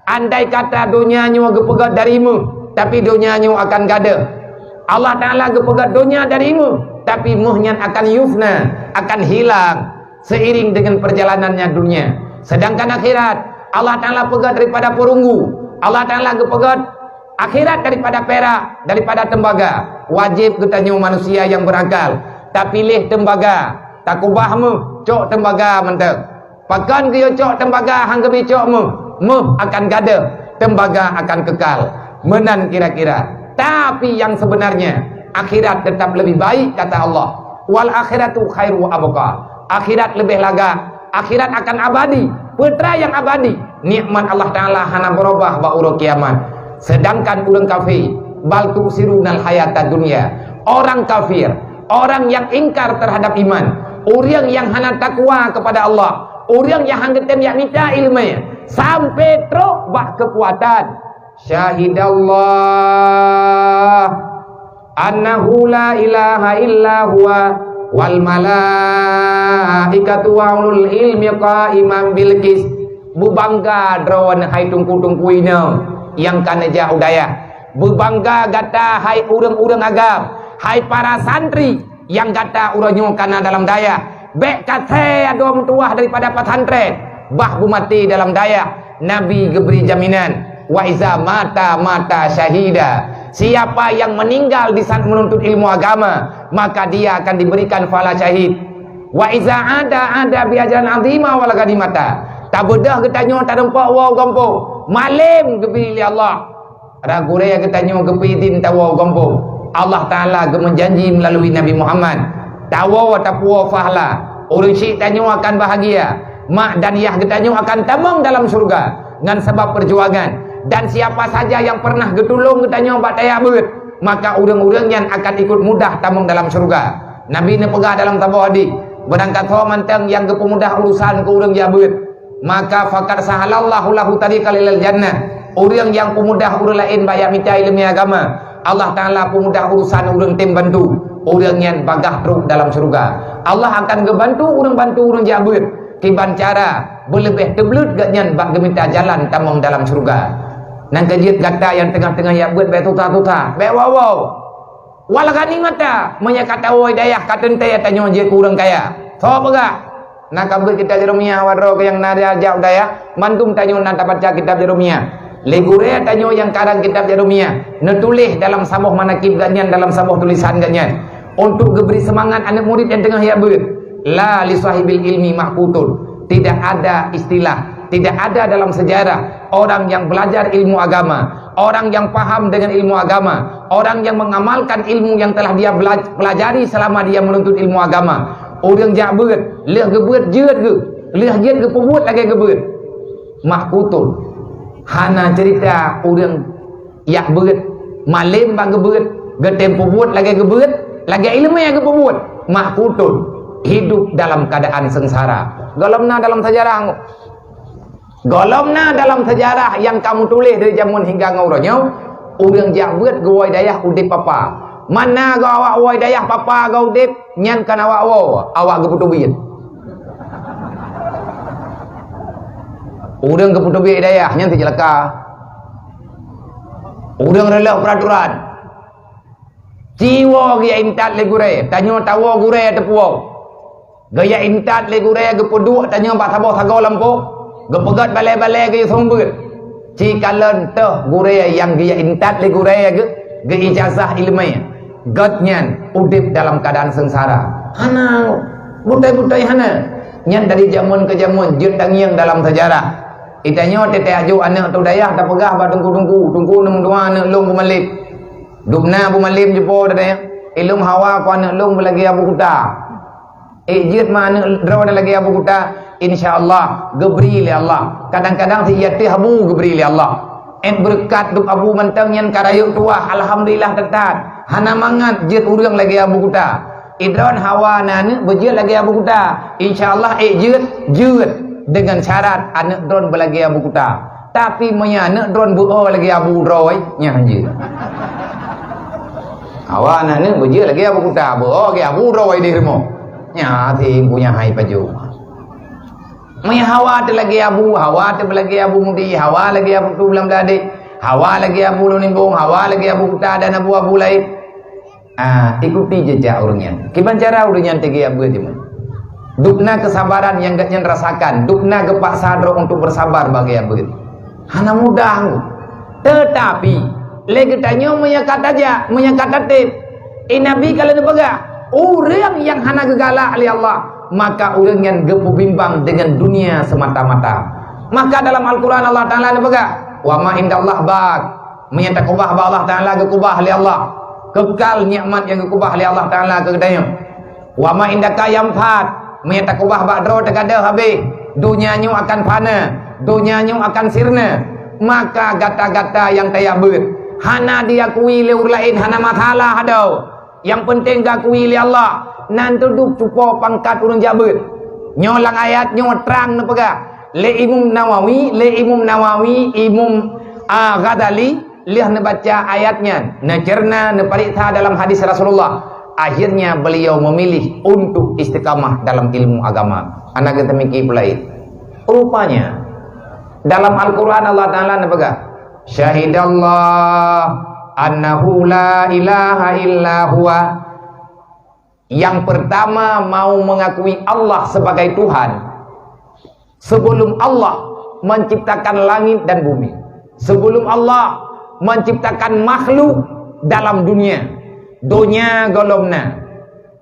Andai kata donya nyoe geupeugét dari méuh, tapi donya nyoe akan gadôh. Allah Taala geupeugét donya dari méuh, tapi méuh nyan akan yufna, akan hilang seiring dengan perjalanannya dunia. Sedangkan akhirat, Allah Taala peugét daripada peurunggu. Allah Taala geupeugét akhirat daripada pirak, daripada tembaga. Wajéb geutanyoe manusia nyang beurakal, tapiléh tembaga, takubah méuh, cok tembaga mantong. Pakon geuyue cok tembaga han geubi cok méuh? Méuh akan gadôh, tembaga akan kekal. Meunan kira-kira. Tapi yang sebenarnya, akhirat tetap lebih baik, kata Allah. "Wal akhiratu khairu wa abqa." Akhirat lebih lagak. Akhirat akan abadi. Peutera nyang abadi, nikmat Allah Taala hana beurubah bak uroe kiamat. Sedangkan ureuëng kafir, "Bal tu'sirunal hayatad dunya." Orang kafir, orang yang ingkar terhadap iman, ureuëng yang hana takwa kepada Allah, ureuëng nyang han geutem jak mita iéleumé sampai trok bak keukuatan. "Syahidallah annahu la ilaha illa huwa wal malaikatu wa ulul ilmi qaiman bil qis." Beubangga droe hai teungku-teungku inong nyang ka neujak u dayah. Beubangga gata hai ureuëng-ureuëng agam, hai para santri nyang gata uroe nyoe kana dalam dayah. Bék kasée adoe meutuwah daripada pesantren, bah beumaté dalam dayah. Nabi geubri jaminan, "Wa iza mata, mata syahida." Siapa yang meninggal di saat menuntut ilmu agama, maka dia akan diberikan pahala syahid. "Wa iza ada, ada bi ajran azima wal ghanimata." Tabeudôh geutanyoe tarumpok woe gampông, malém geubri lé Allah. Ra gurée geutanyoe geupeuidin tawoe gampông. Allah Taala geumeujanji meulalu Nabi Muhammad, tawoe tapuwoe pahala. Ureuëng syik tanyoe akan bahagia. Mak dan yah geutanyoe akan tamong dalam syurga ngon sabab peujuangan. Dan siapa saja nyang pernah geutulông geutanyoe bak tajak beuet, maka ureuëng-ureuëng nyan akan ikot mudah tamong dalam syurga. Nabi neupeugah dalam saboh hadis, "Beurangkasoe mantong nyang geupeumudah urusan keu ureuëng jak beuet, maka faqad sahalallahu lahu tariqan ilal jannah." Ureuëng nyang peumudah ureuëng laén bak jak mita iéleumé agama, Allah Taala peumudah urusan ureuëng tem bantu. Ureuëng nyan bagaih trok dalam syurga. Allah akan geubantu ureuëng bantu ureuëng jak beuet kiban cara beuleubeh teubleuet geuhnyan bak geumita jalan tamong dalam syurga. Nyan keuh jeuet gata nyang teungoh-teungoh jak beuet bék susah-susah, bék woe-woe. Wal ghanimata, meunyoe ka tawoe dayah ka teuntée tanyoe jeuet keu ureuëng kaya. Soe peugah? Na ka beuet kitab Jarumiyah, awak droe nyang na jak u dayah, mandum tanyoe na tabaca kitab Jarumiyah. Lé gurée tanyoe nyang karang kitab Jarumiyah, neutuléh dalam saboh manakib geuhnyan, dalam saboh tulisan geuhnyan, untuk geubri seumangat aneuëk murit nyang teungoh jak beuet. La li sahibil ilmi maqutun. Tidak ada istilah, tidak ada dalam sejarah orang yang belajar ilmu agama, orang yang paham dengan ilmu agama, orang yang mengamalkan ilmu yang telah dia bela-, pelajari selama dia menuntut ilmu agama. Ureuëng jak beuet, lheueh geubeuet jeuet geuh, lheueh jeuet geupeubuet lagée geubeuet. Maqutun. Hana cerita ureuëng jak beuet, malem bak geubeuet, geutem peubuet lagée geubeuet, lagée iéleumé geupeubuet. Maqutun. Hidup dalam keadaan sengsara. Gohlom na dalam sejarah. Gohlom na dalam sejarah nyang kamoe tuléh dari jameun hingga ngon uroe nyoe, ureuëng jak beuet geuwoe dayah udeb papa. Mana goe awak woe dayah papa goe udeb, nyan kon awak woe, awak geupeutubiet. Ureuëng geupeutubiet dayah, nyan teuceulaka. Ureuëng reuloh peuraturan. Ci woe geujak intat lé gurée, tanyoe tawoe gurée teupuwoe. Geujak intat lé gurée geupeuduek tanyoe bak saboh sagoe lampôh, geupeugét balée-balée geuyue seumeubeuet. Ci kalon toh gurée nyang geujak intat lé gurée geu-, geuijazah iéleumé. Gét nyan udeb dalam keuadaan seungsara. Hana, beutôi-beutôi hana. Nyan dari jameun keu jameun jeuet tangieng dalam seujarah. Itanyoe teutek aju aneuëk teuh dayah tapeugah bak teungku-teungku, "Teungku, neumeutuha aneuëk lôn beumaleb." Dubna beumaleb jipo teuh, "Ilôn hawa keu aneuëk lôn beulagée Abu Kuta." Ék jeuet ma aneuëk droe lagée Abu Kuta, insya Allah geubri lé Allah. Kadang-kadang si jateuh abu geubri lé Allah. Ék beureukat dub abu mantong nyan ka rayeuk tuwah, alhamdulillah teutat. Hana mangat jeuet ureuëng lagée Abu Kuta. Idron hawa na aneuëk beujeuet lagée Abu Kuta. Insya Allah ék jeuet, jeuet dengan syarat aneuëk droen beulagée Abu Kuta. Tapi meunyo aneuëk droen beu-o lagée abu droe, nyan jeuet. Hawa na aneuëk beujeuet lagée Abu Kuta, beu-o lagée abu droe di rumoh. Nyan até punya hai pajoh. Meunyo hawa teuh lagée abu, hawa teuh lagée abu mudi, hawa lagée abu tu lam dadek, hawa lagée abu lôn imbong, hawa lagée Abu Kuta dan abu-abu laén. Ah, ikuti jejak ureuëng nyan. Kiban cara ureuëng nyan teugiak beuet jeuet. Dubna keusabaran nyang geuhnyan rasakan, dubna geupaksa droe untuk bersabar bak geujak beuet. Hana mudah. Teutapi, lé geutanyoe meunyo ka tajak, meunyo ka tatem, eh, Nabi ka lheueh neupeugah, ureuëng nyang hana geugalak lé Allah, maka ureuëng nyan geupeubimbang dengan dunia semata-mata. Maka dalam Al-Quran Allah Taala neupeugah, "Wa ma indallah baq." Meunyo takeubah bak Allah Taala, geukeubah lé Allah. Keukal nikmat nyang geukeubah lé Allah Taala keu geutanyoe. "Wa ma indaka yanfad." Meunyo takeubah bak droe teugadôh habéh, donya nyoe akan fana, donya nyoe akan sirna. Maka gata-gata nyang tajak beuet, hana diakui lé ureuëng laén, hana masalah adoe. Nyang peunteng geuakui lé Allah, nan teudub cupo pangkat ureuëng jak beuet. Nyoe lam ayat nyoe trang neupeugah lé Imam Nawawi, lé Imam Nawawi, Imam, ah, Ghazali, lheueh neubaca ayat nyan, neuceurna, neupareksa dalam hadis Rasulullah. Akhirnya beliau memilih untuk istiqamah dalam ilmu agama. Hana geuteumiki peulaén. Rupanya, dalam Al-Quran Allah Taala neupeugah, "Syahidallah annahu la ilaha illa huwa." Yang pertama mau mengakui Allah sebagai Tuhan, sebelum Allah menciptakan langit dan bumi, sebelum Allah menciptakan makhluk dalam dunia, donya gohlom na,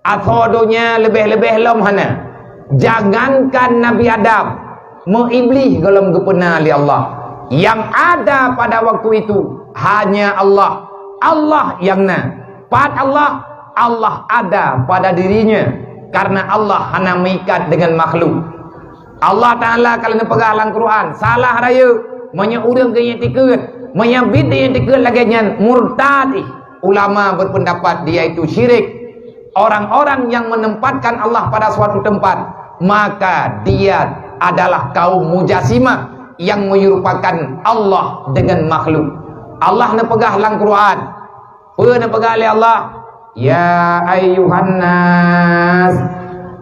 atau donya leubeh-leubeh lom hana. Jangankan Nabi Adam, meuiblih gohlom geupeuna lé Allah. Yang ada pada waktu itu hanya Allah. Allah yang na. Pat Allah? Allah ada pada dirinya, karena Allah hana meuikat dengan makhluk. Allah Taala ka lheueh neupeugah lam Quran, salah rayeuk. Meunyoe ureuëng geuyue tikeue, meunyoe bit geuyue tikeue lagée nyan, murtad. Ulama berpendapat dia itu syirik. Orang-orang yang menempatkan Allah pada suatu tempat, maka dia adalah kaum mujassimah yang menyerupakan Allah dengan makhluk. Allah neupeugah lam Quran, peue neupeugah lé Allah, "Ya ayyuhan nas,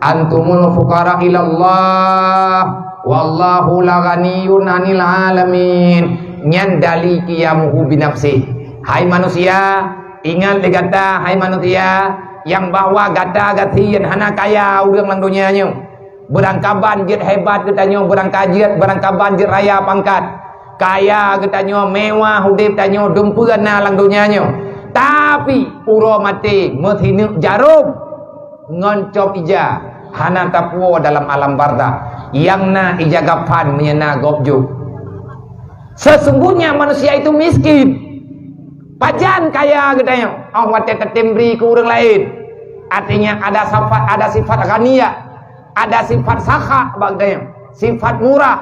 antumul fuqara ilallah, wallahu la ghaniyyun 'anil 'alamin." Nyan dali qiyamuhu binafsih. Hai manusia, ingat lé gata, hai manusia, nyang bahwa gata gasien hana kaya ureuëng lam donya nyoe. Beurangkaban jeuet hebat geutanyoe, beurangka-, jeuet, beurangkaban jeuet raya pangkat. Kaya geutanyoe, mewah udeb tanyoe, dumpeue na lam donya nyoe. Tapi, uroe maté, meusineuk jarom ngon cop ija, hana tapuwoe dalam alam barzakh. Nyang na ija gapan meunyoe na gob jok. Sesungguhnya manusia itu miskin. Pajan kaya geutanyoe? Oh, watée tatem bri keu ureuëng laén. Artinya ada sifat, ada sifat ghaniyah, ada sifat sakha bak geutanyoe, sifat murah.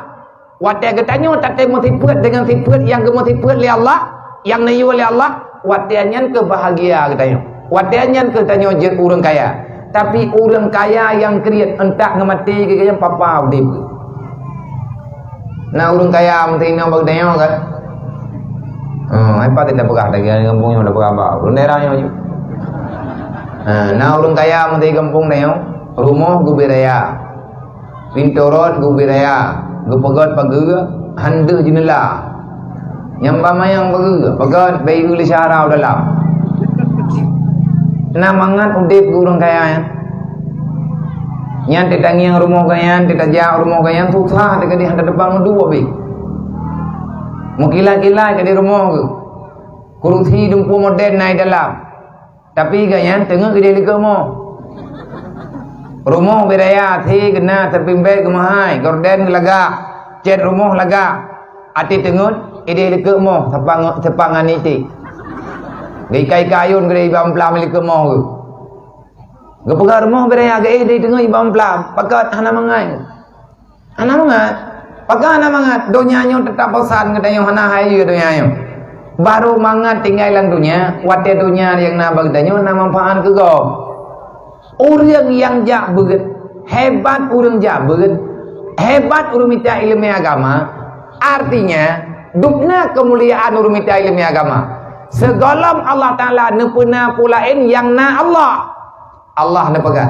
Watée geutanyoe tatem meusifeuet dengan sifeuet nyang geumeusifeuet lé Allah, nyang neuyue lé Allah, watée nyan keuh bahagia geutanyoe. Watée nyan keuh tanyoe jeuet ureuëng kaya. Tapi ureuëng kaya nyang kriet, entah ngon maté geutanyoe papa udeb. Na ureuëng kaya meuteunong bak geutanyoe kan? Hmm, ai pat tapeugah lagée gampông nyoe tapeugah bak ureuëng daerah nyoe. Ha, na ureuëng kaya meuteunong gampông tanyoe, rumoh geubri raya. Pintoe rot geubri raya, geupeugét pageue, han deuh jeuneula. Nyang ba manyang pageue, peugét bak ié lé syahra u dalam. Na mangat udeb keu ureuëng kaya nyan. Nyan teutangieng rumoh geuh nyan, teutajak rumoh geuh nyan, susah teukeudeh hana teupang dua beh. Meukilat-kilat keudeh rumoh geuh. Kurusi dumpeue modern na i dalam. Tapi gobnyan teungeut ideh likot moh. Rumoh bri raya até geuh na, tapi bèk geumeuhai, gorden geulagak, cét rumoh lagak. Até teungeut ideh likot moh, seupang, seupang ngon iték. Geuika-ika ayôn geudeh iba amplam likot moh geuh. Geupeugah rumoh bri raya geuéh ideh teungeut iba amplam, pakon hana mangat. Hana mangat. Pakon hana mangat? Donya nyoe teutap bosan geutanyoe, hana hai donya nyoe. Barô mangat tinggai lam donya, watée donya nyang na bak geutanyoe na manfaat keu gob. Ureuëng nyang jak beuet, hebat ureuëng jak beuet, hebat ureuëng mita iéleumé agama, artinya dubna keumuliaan ureuëng mita iéleumé agama. Sigohlom Allah Taala neupeuna peue laén nyang na Allah. Allah neupeugah,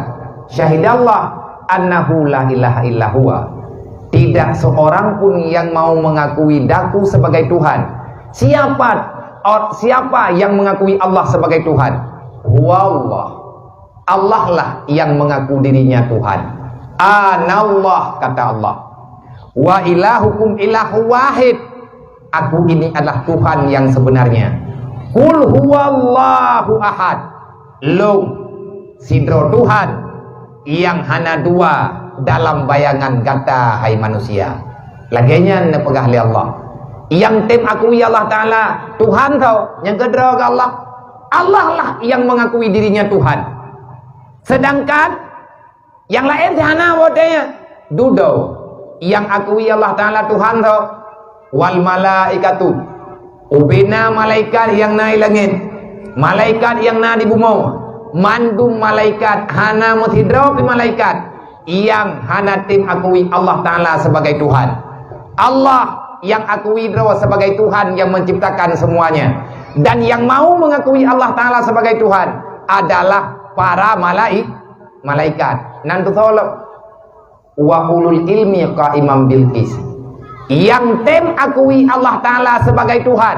"Syahidallah annahu la ilaha illa huwa." Tidak seorang pun yang mau mengakui daku sebagai Tuhan. Siapa, or-, siapa yang mengakui Allah sebagai Tuhan? Huwallah. Allah lah yang mengaku dirinya Tuhan. "Anallah," kata Allah. "Wa ilahukum ilahu wahid." Aku ini adalah Tuhan yang sebenarnya. Qul huwallahu ahad. Lôn sidroe Tuhan nyang hana dua dalam bayangan gata, hai manusia. Lagée nyan neupeugah lé Allah. Nyang tem akui Allah Taala Tuhan tho, nyang keudroe keu Allah. Allah lah yang mengakui dirinya Tuhan. Sedangkan nyang laén hana watée nyan. Dudoe nyang akui Allah Taala Tuhan tho, wal malaikatu, ubena malaikat nyang na i langét, malaikat nyang na di bumoe, mandum malaikat, hana meusidroe pih malaikat nyang hana tem akui Allah Taala sebagai Tuhan. Allah nyang akui droe sebagai Tuhan yang menciptakan semuanya. Dan yang mau mengakui Allah Taala sebagai Tuhan adalah para malai-, malaikat. Nan teusolok, "Wa ulul ilmi qaiman bil qis." Yang tem akui Allah Taala sebagai Tuhan.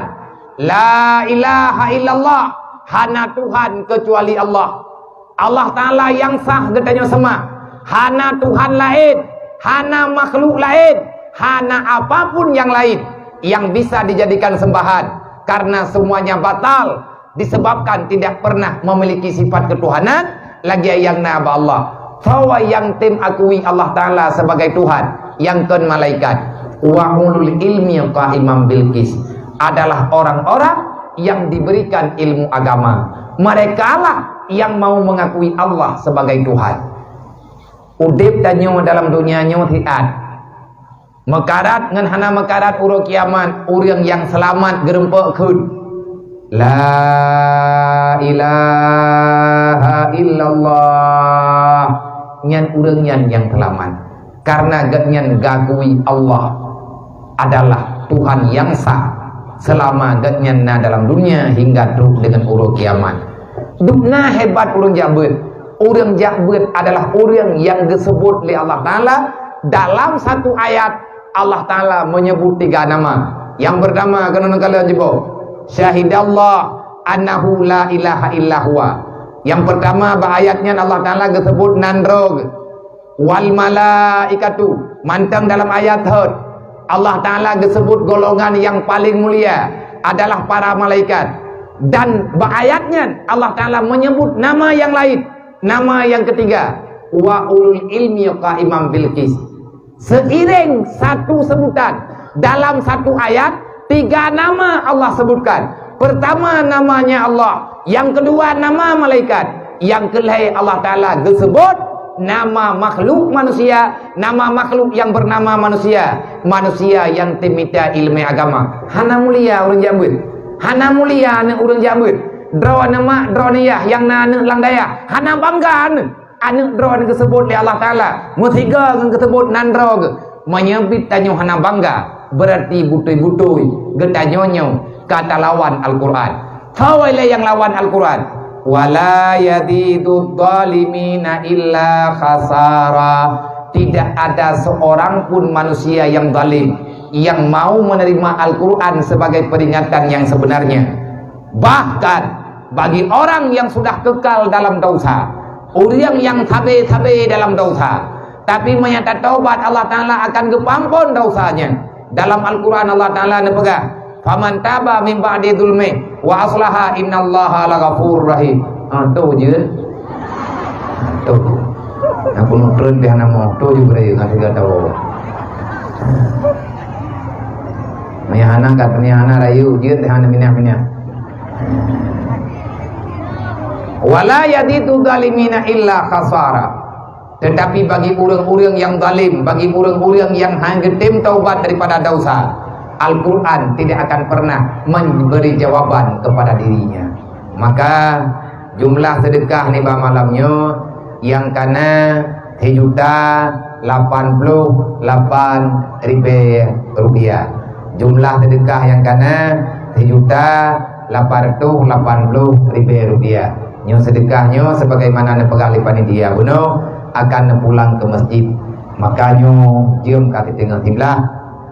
La ilaha illallah, hana Tuhan kecuali Allah. Allah Taala nyang sah geutanyoe seumah. Hana Tuhan laén, hana makhluk laén, hana apapun nyang laén yang bisa dijadikan sembahan, karena semuanya batal disebabkan tidak pernah memiliki sifat ketuhanan lagée nyang na bak Allah. Bahwa nyang tem akui Allah Taala sebagai Tuhan, nyang kon malaikat. Wa ulul ilmi qaiman bil qis, adalah orang-orang yang diberikan ilmu agama. Merekalah yang mau mengakui Allah sebagai Tuhan. Udeb tanyoe dalam donya nyoe siat. Meukarat ngon hana meukarat uroe kiamat, ureuëng nyang seulamat geurumpok kheun, "La ilaha illallah." Nyan ureuëng nyan nyang seulamat, karena gobnyan geuakui Allah adalah Tuhan nyang sah seulama gobnyan na dalam dunia hingga trok deungon uroe kiamat. Dubna hebat ureuëng jak beuet. Ureuëng jak beuet adalah ureuëng nyang geuseubut lé Allah Taala dalam satu ayat. Allah Taala menyebut tiga nama. Nyang pertama, keunoe kalon jiboh, "Syahidallah annahu la ilaha illa huwa." Nyang pertama, bak ayat nyan Allah Taala geuseubut nan droe. Wal malaikatu, mantong dalam ayat thot, Allah Ta'ala geusebut golongan nyang paleng mulia adalah para malaikat. Dan bak ayat nyan, Allah Ta'ala menyebut nama nyang laén, nama nyang ketiga, "Wa ulul ilmi qaiman bil qis." Seiring satu sebutan, dalam satu ayat, tiga nama Allah sebutkan. Pertama namanya Allah, yang kedua nama malaikat, yang kelhèe Allah Ta'ala geusebut nama makhluk manusia, nama makhluk yang bernama manusia, manusia yang teumita ileumèe agama. Hana mulia ureueng jak beuet, hana mulia aneuk ureueng jak beuet. Droeneuh mak, droeneuh yah, nyang na aneuk lam dayah, hana bangga aneuk. Aneuk droeneuh geusebut lé Allah Ta'ala, meusigoe ngon geusebut nan droe geuh. Meunyoe biet tanyoe hana bangga, beurati beutôi-beutôi geutanyoe nyoe ka talawan Al-Quran. Soe lé nyang lawan Al-Quran? "Wa la yazidudz dzalimina illa khasara." Tidak ada seorang pun manusia yang zalim yang mau menerima Al-Quran sebagai peringatan yang sebenarnya. Bahkan, bagi orang yang sudah kekal dalam dosa, ureueng nyang sabe-sabe dalam dosa, tapi meunyo tatobat, Allah Ta'ala akan geupeuampon dosanya. Dalam Al-Quran Allah Ta'ala neupeugah, "Faman taba min ba'di zulmi wa aslaha innallaha laghafurur rahim." Ha, tu je. Tu. Aku nutron dia nama. Tu je beri ngan tiga tahu. Meunyo hana kat, meunyo hana rayu, jeuet hana minah-minah. "Wa la yazidudz dzalimina illa khasara." Tetapi bagi ureueng-ureueng nyang zalim, bagi ureueng-ureueng nyang hana geutem taubat daripada dosa, Al-Quran tidak akan pernah memberi jawaban kepada dirinya. Maka, jumlah seudeukah nibak malam nyoe nyang kana sijuta lapan ploh lapan ribèe rupiah. Jumlah seudeukah nyang kana sijuta lapan ratus lapan ploh ribèe rupiah. Nyoe seudeukah nyoe sebagaimana neupeugah lé panitia bunoe akan neupulang keu masjid. Maka nyoe jeuem ka siteungoh siblaih,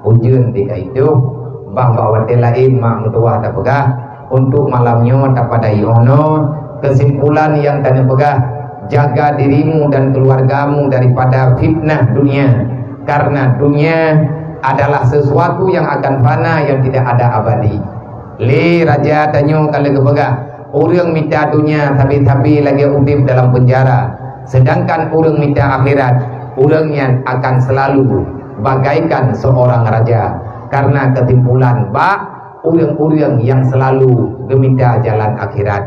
ujeuen di ka idôh, bah bak watèe laén mak meutuwah tapeugah, untuk malam nyoe tapadai 'oh noe, keusimpulan nyang taneupeugah, jaga dirimu dan keluargamu daripada fitnah dunia, karena dunia adalah sesuatu yang akan fana, yang tidak ada abadi. Lé raja tanyoe ka lheueh geupeugah, ureueng mita dunia sabe-sabe lagèe udép dalam penjara, sedangkan ureueng mita akhirat, ureueng nyan akan selalu bagaikan seorang raja. Karena kesimpulan bak ureueng-ureueng nyang selalu geumita jalan akhirat.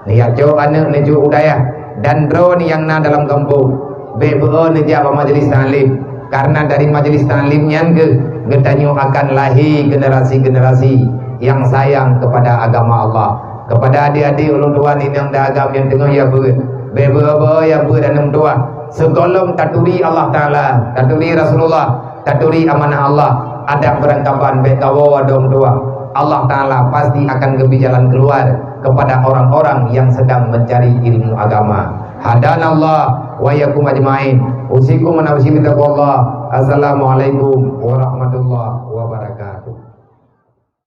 Neujak cok aneuk neujok u dayah dan droeneuh nyang na dalam gampông. Bèk beu-o neujak bak majlis taklim, karena dari majlis taklim nyan geuh geutanyoe akan lahé generasi-generasi nyang sayang kepada agama Allah. Kepada adik-adik ulôn tuan inong dan agam nyang teungoh ya beuet, bèk beu-o-beu ya beuet aneuk tuah. Sigohlom taturi Allah Taala, taturi Rasulullah, taturi amanah Allah, adak beurangkaban bèk kawoe dong tuah. Allah Taala pasti akan geubri jalan keluar kepada orang-orang yang sedang mencari ilmu agama. Hadanallah wa iyyakum ajmain. Usikum wa nafsi bitaqwallah. Assalamualaikum warahmatullahi wabarakatuh.